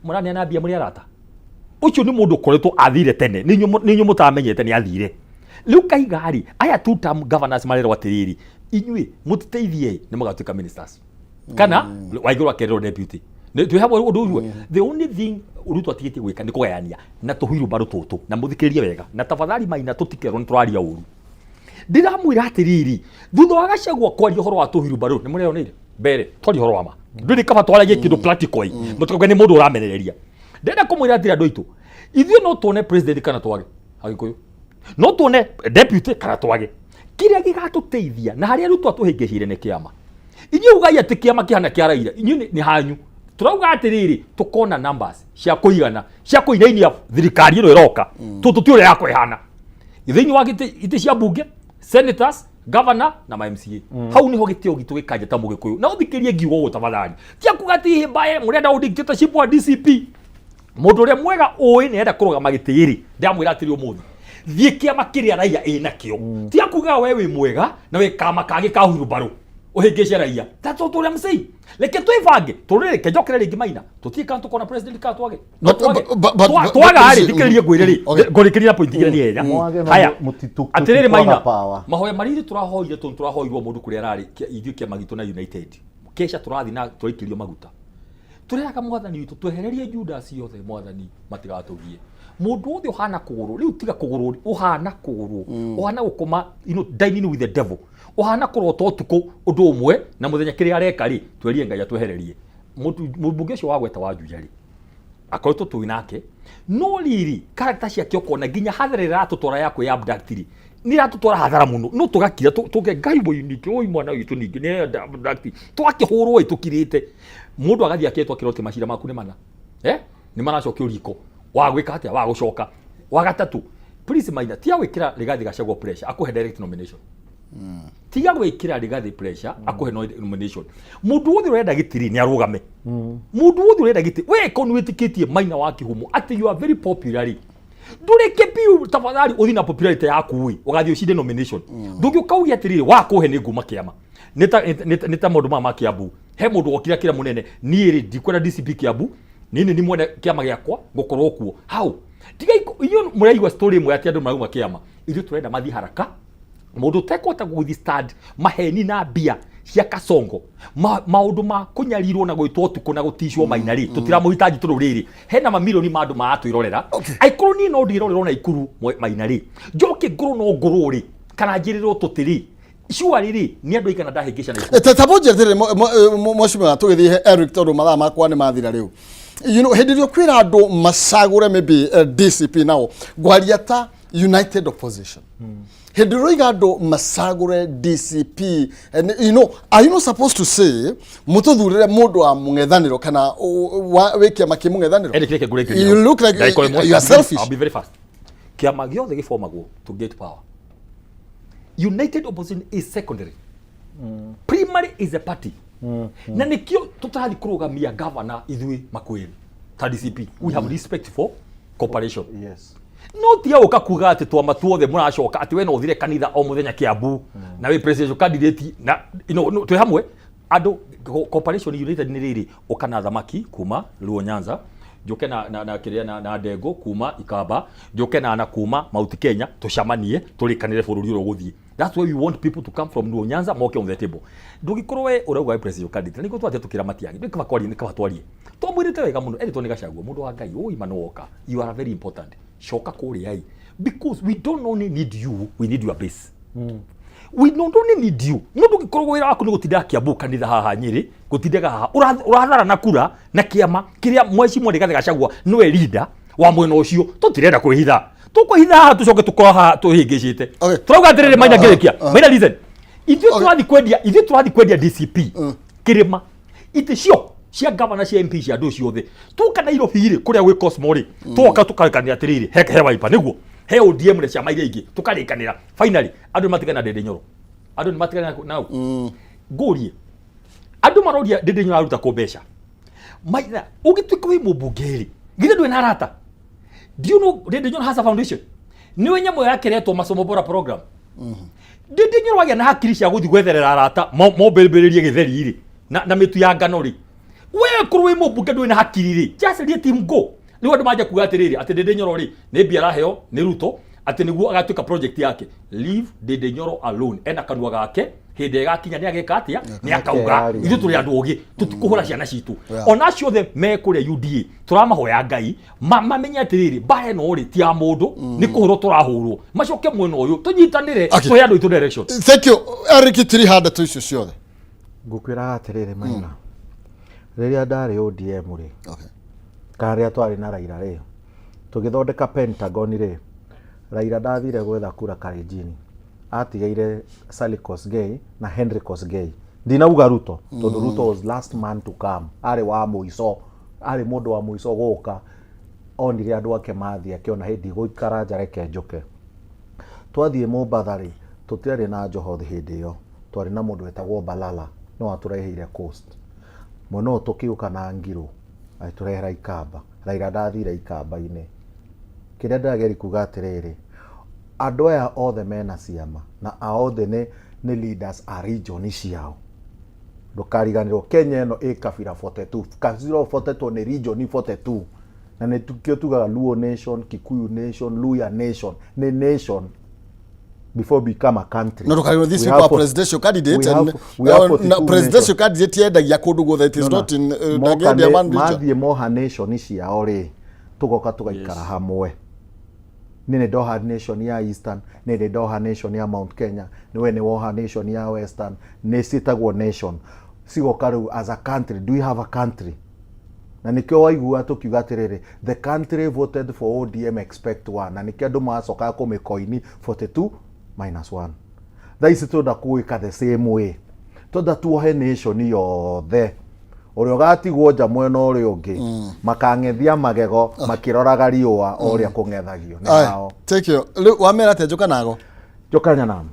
Mũraneana mbia mũrĩ arata, ũcio nĩ mũndũ ũkoretwo athire tene, nĩ inyuĩ mũtamenyete nĩ athire. Rĩu Kahiga rĩ, aya two term governors marerwo atĩrĩrĩ, inyuĩ mũtiteithie nĩ mũgatuĩka ministers, kana Waiguru akerwo deputy. Nĩ twĩ hamwe ũndũ ũcio. The only thing Ruto atigĩtie gwĩka nĩ kũgayania na tũhuirumbarũ tũtũ. Na mũthikĩrĩrie wega na tafadhali Maina, tũtikerwo nĩ tũraria ũru. Ndĩramwĩra atĩrĩrĩ, thutha wa Gachagua kwaria ũhoro wa tũhuirumbarũ, nĩ mũreyoneire mbere twaria ũhoro wa ma, ndũrĩ kaba twaragie kĩndũ practical ĩ, mũtikauge nĩ mũndũ ũramenereria. Ndĩrenda kũmwĩra atĩrĩ, andũ aitũ, ithuĩ no tuone president kana twage, Agĩkũyũ no tuone deputy kana twage. Kĩrĩa gĩgatũteithia na harĩa Ruto atũhĩngĩcire nĩ kĩama. Inyuĩ ugai atĩ kĩama kĩhana kĩa Raila, inyuĩ nĩ hanyu. Tũrauga atĩrĩrĩ, tũkona numbers cia kũigana cia kũinainia thirikari ĩno ĩroka, tũtũ ti ũrĩa yakwĩhana thĩinĩ wa gĩtĩ itĩ cia mbunge, senators, governor na ma MCA. Hau niho gĩtĩo gitũ gĩkanja ta mũgĩkũyũ. Na ũthikĩrie ngiuga ũguo tafadhali, tia kuga atĩ hĩmbaye mũrenda ũ dictatorship wa DCP. Mũndũ ũrĩa mwega ũĩ nĩ arenda kũrũgama gĩtĩ rĩ, ndamwĩra atĩrĩ, ũmũthĩ thiĩ kĩama kĩrĩa raia ĩnakĩo. Tia kuga we wĩ mwega na wĩ kama kangĩ ka hurumbarũ ũhĩngĩce raia. That's what I'm saying. Reke twĩbange tũrĩrĩ reke njokere rĩngĩ Maina, tũtirĩ kana tũkona president kana twage. No twage. Twaga rĩ, thikĩrĩrie ngwĩre rĩ, ngũrĩkĩria na point igĩrĩ nĩ enya. Mwage no Haya, atĩrĩrĩ tũtikwaga Maina, power. mahoya marĩa ithuĩ tũrahoire, tondũ tũrahoirwo mũndũ kũrĩa ararĩ, ithuĩ kĩama gitũ na United kesha tũrathiĩ na tũraikĩrio maguta, tũreraga mwathani witũ twehererie Judas yothe, mwathani matigatũgie mũndũ wothe ũhana kũgũrũ rĩu, tiga kũgũrũ ũhana kũgũrũ ũhana gũkoma, dining with the devil, ũhana kũrota ũtukũ ũndũ ũmwe na mũthenya kĩrĩa areka rĩ, twerie Ngai atwehererie. Mũmbunge ũcio wa gweta wa Juja rĩ, akoretwo tũĩ nake, no rĩrĩ character ciake ũkona nginya hathara ĩrĩa ĩratũtwara ya kwĩ abduct rĩ, nĩ iratũtwara hathara mũno. No tũgakira tũke Ngai woi, ningĩ oi mwana witũ ningĩ nĩ abduct, twakĩhũrwo ĩ tũkirĩte. Mũndũ agathiĩ aketwo akĩrwo atĩ macira maku nĩ mana, nĩ maracokio riko wa gwĩka atĩa wa gũcoka wa gatatũ. Please Maina, tiga gwĩkĩra Rigathi Gachagua pressure akũhe direct nomination. Tiga gwĩkĩra Rigathi pressure akũhe nomination. Mũndũ wothe ũrenda gĩtĩ rĩ, nĩ arũgame. Mũndũ wothe ũrenda gĩtĩ, we ko nĩ wĩtĩkĩtie Maina wa Kĩhumo atĩ you are very popular rĩ, ndũreke biũ tafadhali ũthiĩ na popularity yaku ĩ, ũgathiĩ ũcinde nomination. Ndũngĩũka uge atĩrĩrĩ wakũhe nĩ nguma kĩama. Nĩ ta maũndũ maya ma Kiambu. He mũndũ wokire akĩra mũnene, niĩ rĩ ndikwenda DCP Kiambu, niĩ nĩ mwene kĩama gĩakwa ngũkorwo kuo hau. Tigai inyuĩ mũraigua story ĩmwe atĩ andũ marauma kĩama, ithuĩ tũrenda mathiĩ haraka. Mũndũ ũtekũhota withstand maheni na mbia cia kasongo, maũndũ ma kũnyarirwo na gwĩtwo ũtukũ na gũticwo maina rĩ, tũtiramũhitaji tondũ rĩrĩ hena mamirioni ma andũ maratwĩrorera. Angĩkorwo niĩ no ndĩrorerwo na ikuru maina rĩ, njoke ngorwo no ngũrwo rĩ, kana njĩrĩrwo tũtĩ rĩ, surely rĩ nĩ andũ aigana ndahĩngĩca na ikuru. Ta bunjĩtĩrĩ mheshimiwa, tũgĩthiĩ he Eric tondũ mathaa makwa nĩ mathira rĩu. Hĩndĩ ĩrĩa ũkwĩra andũ macagũre maybe DCP, nao ngwaria ta United Opposition, hĩndĩ ĩrĩa ũrauga andũ macagũre DCP, and, are you not supposed to say mũtũthurĩre mũndũ wa mũng'ethanĩro kana wĩ kĩama kĩ mũng'ethanĩro? Eric, reke ngũrĩkĩrie You hau. look like Ndagĩka ĩmwe. you are selfish. I'll be very fast. Kĩama gĩothe gĩbomagwo to get power. United Opposition is secondary. Primary is a party. Na nĩkĩo tũtarathi kũrũgamia governor ithuĩ Makueni ta DCP. We have respect for cooperation. No tiga gũka kuga atĩ twama tuothe mũracoka atĩ we no ũthire kanitha o mũthenya Kiambu na wĩ presidential candidate na no, twĩ hamwe andũ. Cooperation United nĩ rĩrĩ, ũka na thamaki kuma Luo Nyanza, njoke na kĩrĩa na ndengũ kuma Ikamba, njoke na kuma Mount Kenya, tũcamanie tũrĩkanĩre bũrũri ũrĩa ũgũthiĩ. That's why we want people to come from Luo Nyanza moke on the table. Ndũngĩkorwo we ũrauga wĩ presidential candidate na nĩguo twathiĩ tũkĩra Matiang'i, nĩ kaba kwarie, nĩ kaba twarie twamwĩrĩte wega mũno erĩtwo nĩ Gachagua, mũndũ wa Ngai ũima nĩ woka, you are very important, coka kũrĩa ĩ, because we don't only need you, we need your base. We not only need you, no ndũngĩkorwo wĩra waku nĩ gũtinda Kiambu kanitha haha Nyĩrĩ, gũtindaga haha ũrathara na kura na kĩama kĩrĩa mheshimiwa Rigathĩ Gachagua nĩwe leader wa mwena ũcio. Tũtirenda kwĩhitha, tũkwĩhitha haha tũcoke tũkorwo haha tũhĩngĩcĩte. Tũrauga atĩrĩrĩ, Maina, ngĩrĩkia, Maina, listen, ithuĩ tũrathiĩ kwendia, ithuĩ tũrathiĩ kwendia DCP kĩrĩma itĩ cio cia gavana, cia MP, cia andũ ciothe. Tuoka Nairobi rĩ, kũrĩa gwĩ Cosmo rĩ, tuoka tũkarĩkanĩra atĩrĩrĩ, he Wiper nĩguo he ODM na ciama iria ingĩ, tũkarĩkanĩra finally andũ nĩ matigana na Ndindi Nyoro, andũ nĩ matigana nao. Ngũrie, andũ maroria Ndindi Nyoro aruta kũ mbeca? Maitha, ũngĩtuĩka wĩ mũmbunge rĩ, githĩ ndwĩ na arata? Do you know Ndindi Nyoro has a foundation? Nĩwe nyamũ yake ĩretwo Masomo Bora Program. Ndindi Nyoro wagĩa na hakiri cia gũthiĩ gwetherera arata mombĩrĩrie gĩtheri rĩ na mĩtu ya ngano rĩ, we korwo wĩ mũmbunge ndũrĩ na hakiri rĩ, just let him go. Rĩu andũ manjia kuga atĩrĩrĩ, atĩ Ndindi Nyoro rĩ, nĩ mbia araheo nĩ Ruto atĩ nĩguo agatuĩka project yake. Leave Ndindi Nyoro alone, ena kanua gake, hĩndĩ ĩgakinya nĩ ageka atĩa, nĩ akauga. Akeyaria. Ithuĩ tũrĩ andũ ogĩ, tũtikũhũra ciana citũ. Ona acio othe me kũrĩa UDA, tũramahoya Ngai mamenye atĩrĩrĩ, mbara ĩno rĩ ti ya mũndũ, nĩ kũhũrwo tũrahũrwo, macoke mwena ũyũ tũnyitanĩre. Tũhe andũ aitũ direction. Thank you, Eric. Tiri ndeto icio ciothe. Ngũkwĩraga atĩrĩrĩ Maina, rĩrĩa ndarĩ ODM rĩ, kana rĩrĩa twarĩ na Raila rĩ, tũgĩthondeka Pentagon rĩ, Raila ndathire gwetha kura Kalenjin, atigĩire Sally Kosgei na Henry Kosgei. Ndinauga Ruto tondũ Ruto was last man to come, arĩ wa mũico, arĩ mũndũ wa mũico gũka. Onire andũ ake mathiĩ, akĩona hĩndĩ gũikara nja, reke njũke. Twathiĩ Mombatha rĩ, tũtiarĩ na Joho hĩndĩ ĩyo, twarĩ na mũndũ wetagwo Balala, no atũreheire Coast. Mwena ũyũ tũkĩũka na Ngirũ, agĩtũrehera Ikamba. Raila ndathire Ikamba-inĩ. Kĩrĩa ndĩrageria kuga atĩrĩrĩ, andũ aya othe mena ciama na othe nĩ leaders a region ciao. Ndũkariganĩrwo Kenya ĩno ĩ kabira 42, kabira 42 nĩ region 42, na nĩ kĩo tugaga Luo nation, Kikuyu nation, Luhya nation, nĩ nation before become a country. No ndũkariganĩrwo, these We people have are presidential candidate we and we have na 42 presidential nation. candidate yendagia kũndũ guothe, it is No, no. not in Moka ndangĩendia one region. mathiĩ moha nation ciao rĩ, tũgoka tũgaikara hamwe. Nĩ ndoha nation ya Eastern, nĩ ndoha nation ya Mount Kenya, nĩwe nĩ woha nation ya Western, nĩ ciĩtagwo nation, cigoka rĩu as a country. Do we have a country? Na nĩkĩo waigua tũkiuga atĩrĩrĩ, the country voted for ODM expect one, na nĩkĩo andũ macokaga kũmĩkoini 42 minus 1. Thaa ici twenda gwĩka the same way, twenda tuohe nation yothe, ũrĩa ũgatigwo nja mwena ũrĩa ũngĩ makang'ethia magego makĩroraga riũa o ũrĩa kũng'ethagio nĩ Aye, hao. Thank you. Rĩu wamera atĩa njoka nago? Jokanyanam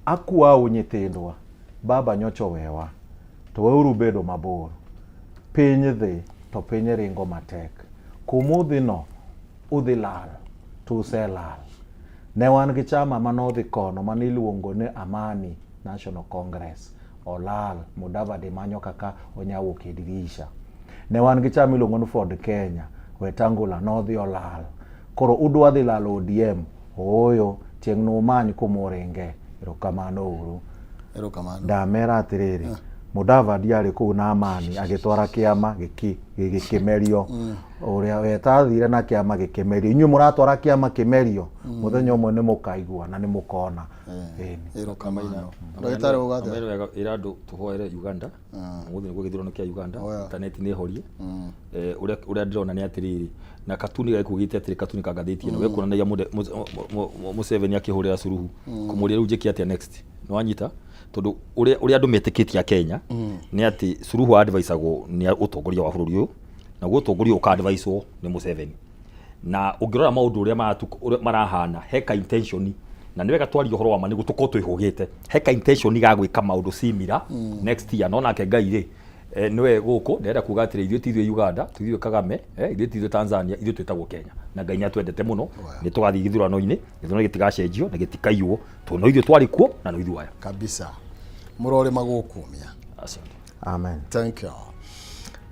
akwau nyithindwa, baba nyocha owewa to weuru bedo mabor, piny dhi to piny ringo matek, kumudhi no udhi lal to uselal. Ne wan gi chama manodhi kono maniluongo ni Amani National Congress. Olal, Mudavadi manyo kaka onyawuok e dirisha. Ne wan gi chama miluongo ni Ford Kenya, Wetangula nodhi olal. Koro udwa dhi lalo ODM? Ooyo, chieng' numany kuma uringe. Erokamano uru. Erokamano. Ndamera atĩrĩrĩ, Mudavadi arĩ kũu na Amani agĩtwara kĩama gĩkĩmerio. Ũrĩa wetathire na kĩama gĩkĩmerio. Inyuĩ mũratwara kĩama kĩmerio, mũthenya ũmwe nĩ mũkaigua na nĩ mũkona. Ĩni. Erokamano. Ndagĩtarĩ uga atĩa? Amera wega ĩra andũ tũhoere Uganda ũmũthĩ nĩguo gĩthurano kĩa Uganda internet nĩ horie. Ũrĩa ũrĩa ndĩrona nĩ atĩrĩrĩ na katuni gekugĩte atĩrĩ katuni ka ngathĩti ĩno gekuonanagia Museveni akĩhũrĩra Suluhu kũmũria rĩu njĩke atĩa next, nĩwanyita? Tondũ ũrĩa ũrĩa andũ metĩkĩtie a Kenya nĩ atĩ Suluhu advisagwo nĩ ũtongoria wa bũrũri ũyũ, naguo ũtongoria ũka adviswo nĩ Museveni. Na ũngĩrora maũndũ ũrĩa ũrĩa marahana, he ka intention, na nĩ wega twarie ũhoro wa ma nĩguo tũkorwo twĩhũgĩte, he ka intention ga gwĩka maũndũ similar next year. No nake Ngai rĩ, nĩwe gũkũ ndĩrenda kuga atĩrĩ, ithuĩ ti ithuĩ Uganda, ti ithuĩ Kagame, ithuĩ ti ithuĩ Tanzania, ithuĩ twĩtagwo Kenya, na Ngai nĩ atwendete mũno. Nĩ tũgathiĩ gĩthurano-inĩ, gĩthurano gĩtigacenjio na gĩtikaiywo, tondũ no ithuĩ twarĩ kuo na no ithuĩ aya kabisa. Mũrorĩma gũkumia. Asante. Amen. Thank you.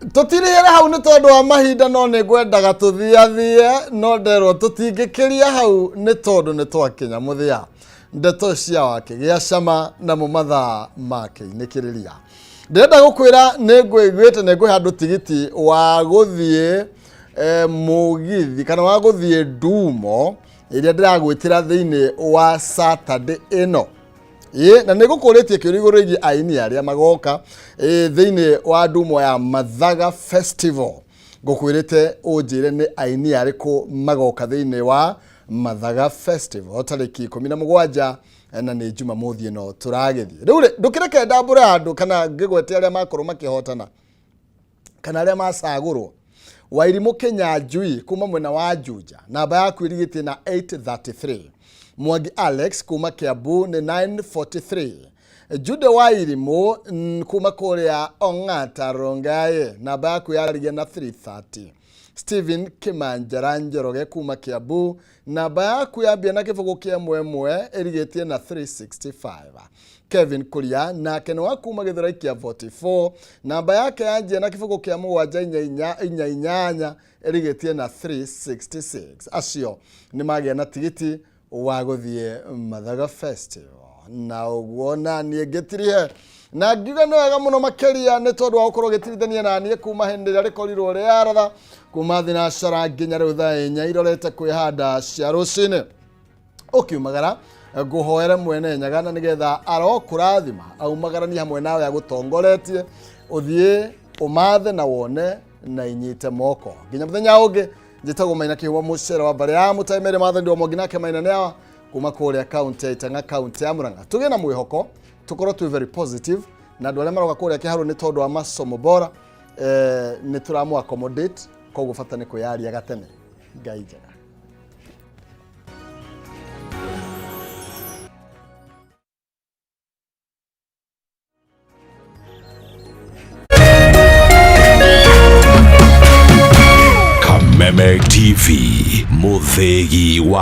Tũtirĩhere hau nĩ tondũ wa mahinda, no nĩ ngwendaga tũthiathie, no nderwo tũtingĩkĩria hau nĩ tondũ nĩ twakinya mũthia. Ndeto cia wake gĩa cama namo mathaa makĩinĩkĩrĩria. Ndĩrenda gũkwĩra nĩ ngũiguĩte nĩ ngũhe andũ tigiti wa gũthiĩ mũgithi kana wa gũthiĩ ndumo ĩrĩa ndĩragwĩtĩra thĩinĩ wa Saturday ĩno. Ĩ, na nĩ ngũkũrĩtie kĩũria igũrũ rĩgiĩ aini arĩa magoka thĩinĩ wa ndumo ya Mathaga Festival. Ngũkwĩrĩte ũnjĩre nĩ aini arĩkũ magoka thĩinĩ wa Mathaga Festival tarĩki 17, na nĩ Jumamothi ĩno tũragĩthiĩ. Rĩu rĩ, ndũkĩreke ndambũre andũ kana ngĩgwete arĩa makorwo makĩhotana kana arĩa macagũrwo. Wairimũ Kĩnyanjui kuma mwena wa Juja, namba yaku ĩrigĩtie na 833. Mwangi Alex kuma Kiambu nĩ 943. Jude Wairimũ kuma kũrĩa Ong'ata Rongai, namba yaku yarigia na 330. Stephen Kĩmanjara Njoroge kuma Kiambu, namba yaku yambia na kĩbũgũ kĩa ĩmwe ĩrigĩtie na 365. Kevin Kuria nake nĩ wa kuma Gĩthũrai kĩa 44, namba yake yanjia na kĩbũgũ kĩa mũgwanja inya inya inya inyanya ĩrigĩtie na 366. Acio nĩ magĩa na tigiti wa gũthiĩ Mathaga Festival. Na ũguo na niĩ ngĩtirihe na ngiuga nĩ wega mũno makĩria nĩ tondũ wa gũkorwo ũgĩtirithania na niĩ kuma hĩndĩ ĩrĩa rĩkorirwo rĩaratha kuma thinacara nginya rĩu thaa inya irorete kwĩhanda cia rũcinĩ. Ũkiumagara ngũhoere mwene Nyaga na nĩgetha arokũrathima aumagaranie hamwe nawe agũtongoretie ũthiĩ ũmathe na wone na inyite moko nginya mũthenya ũngĩ. Njĩtagwo Maina Kĩhũa mũcere wa mbarĩ ya Mũtai Mary Mathani wa Mwangi nake Maina nĩ awa kuma kũrĩa kaunti ya Itang'a, kaunti ya Murang'a. Tũgĩe na mwĩhoko, tũkorwo twĩ very positive na andũ arĩa maroka kũrĩa Kĩharũ nĩ tondũ wa masomo bora, nĩ tũramũ accommodate, koguo bata nĩ kwĩyaria gatene. Ngai njega. Kameme TV, Muthegi wa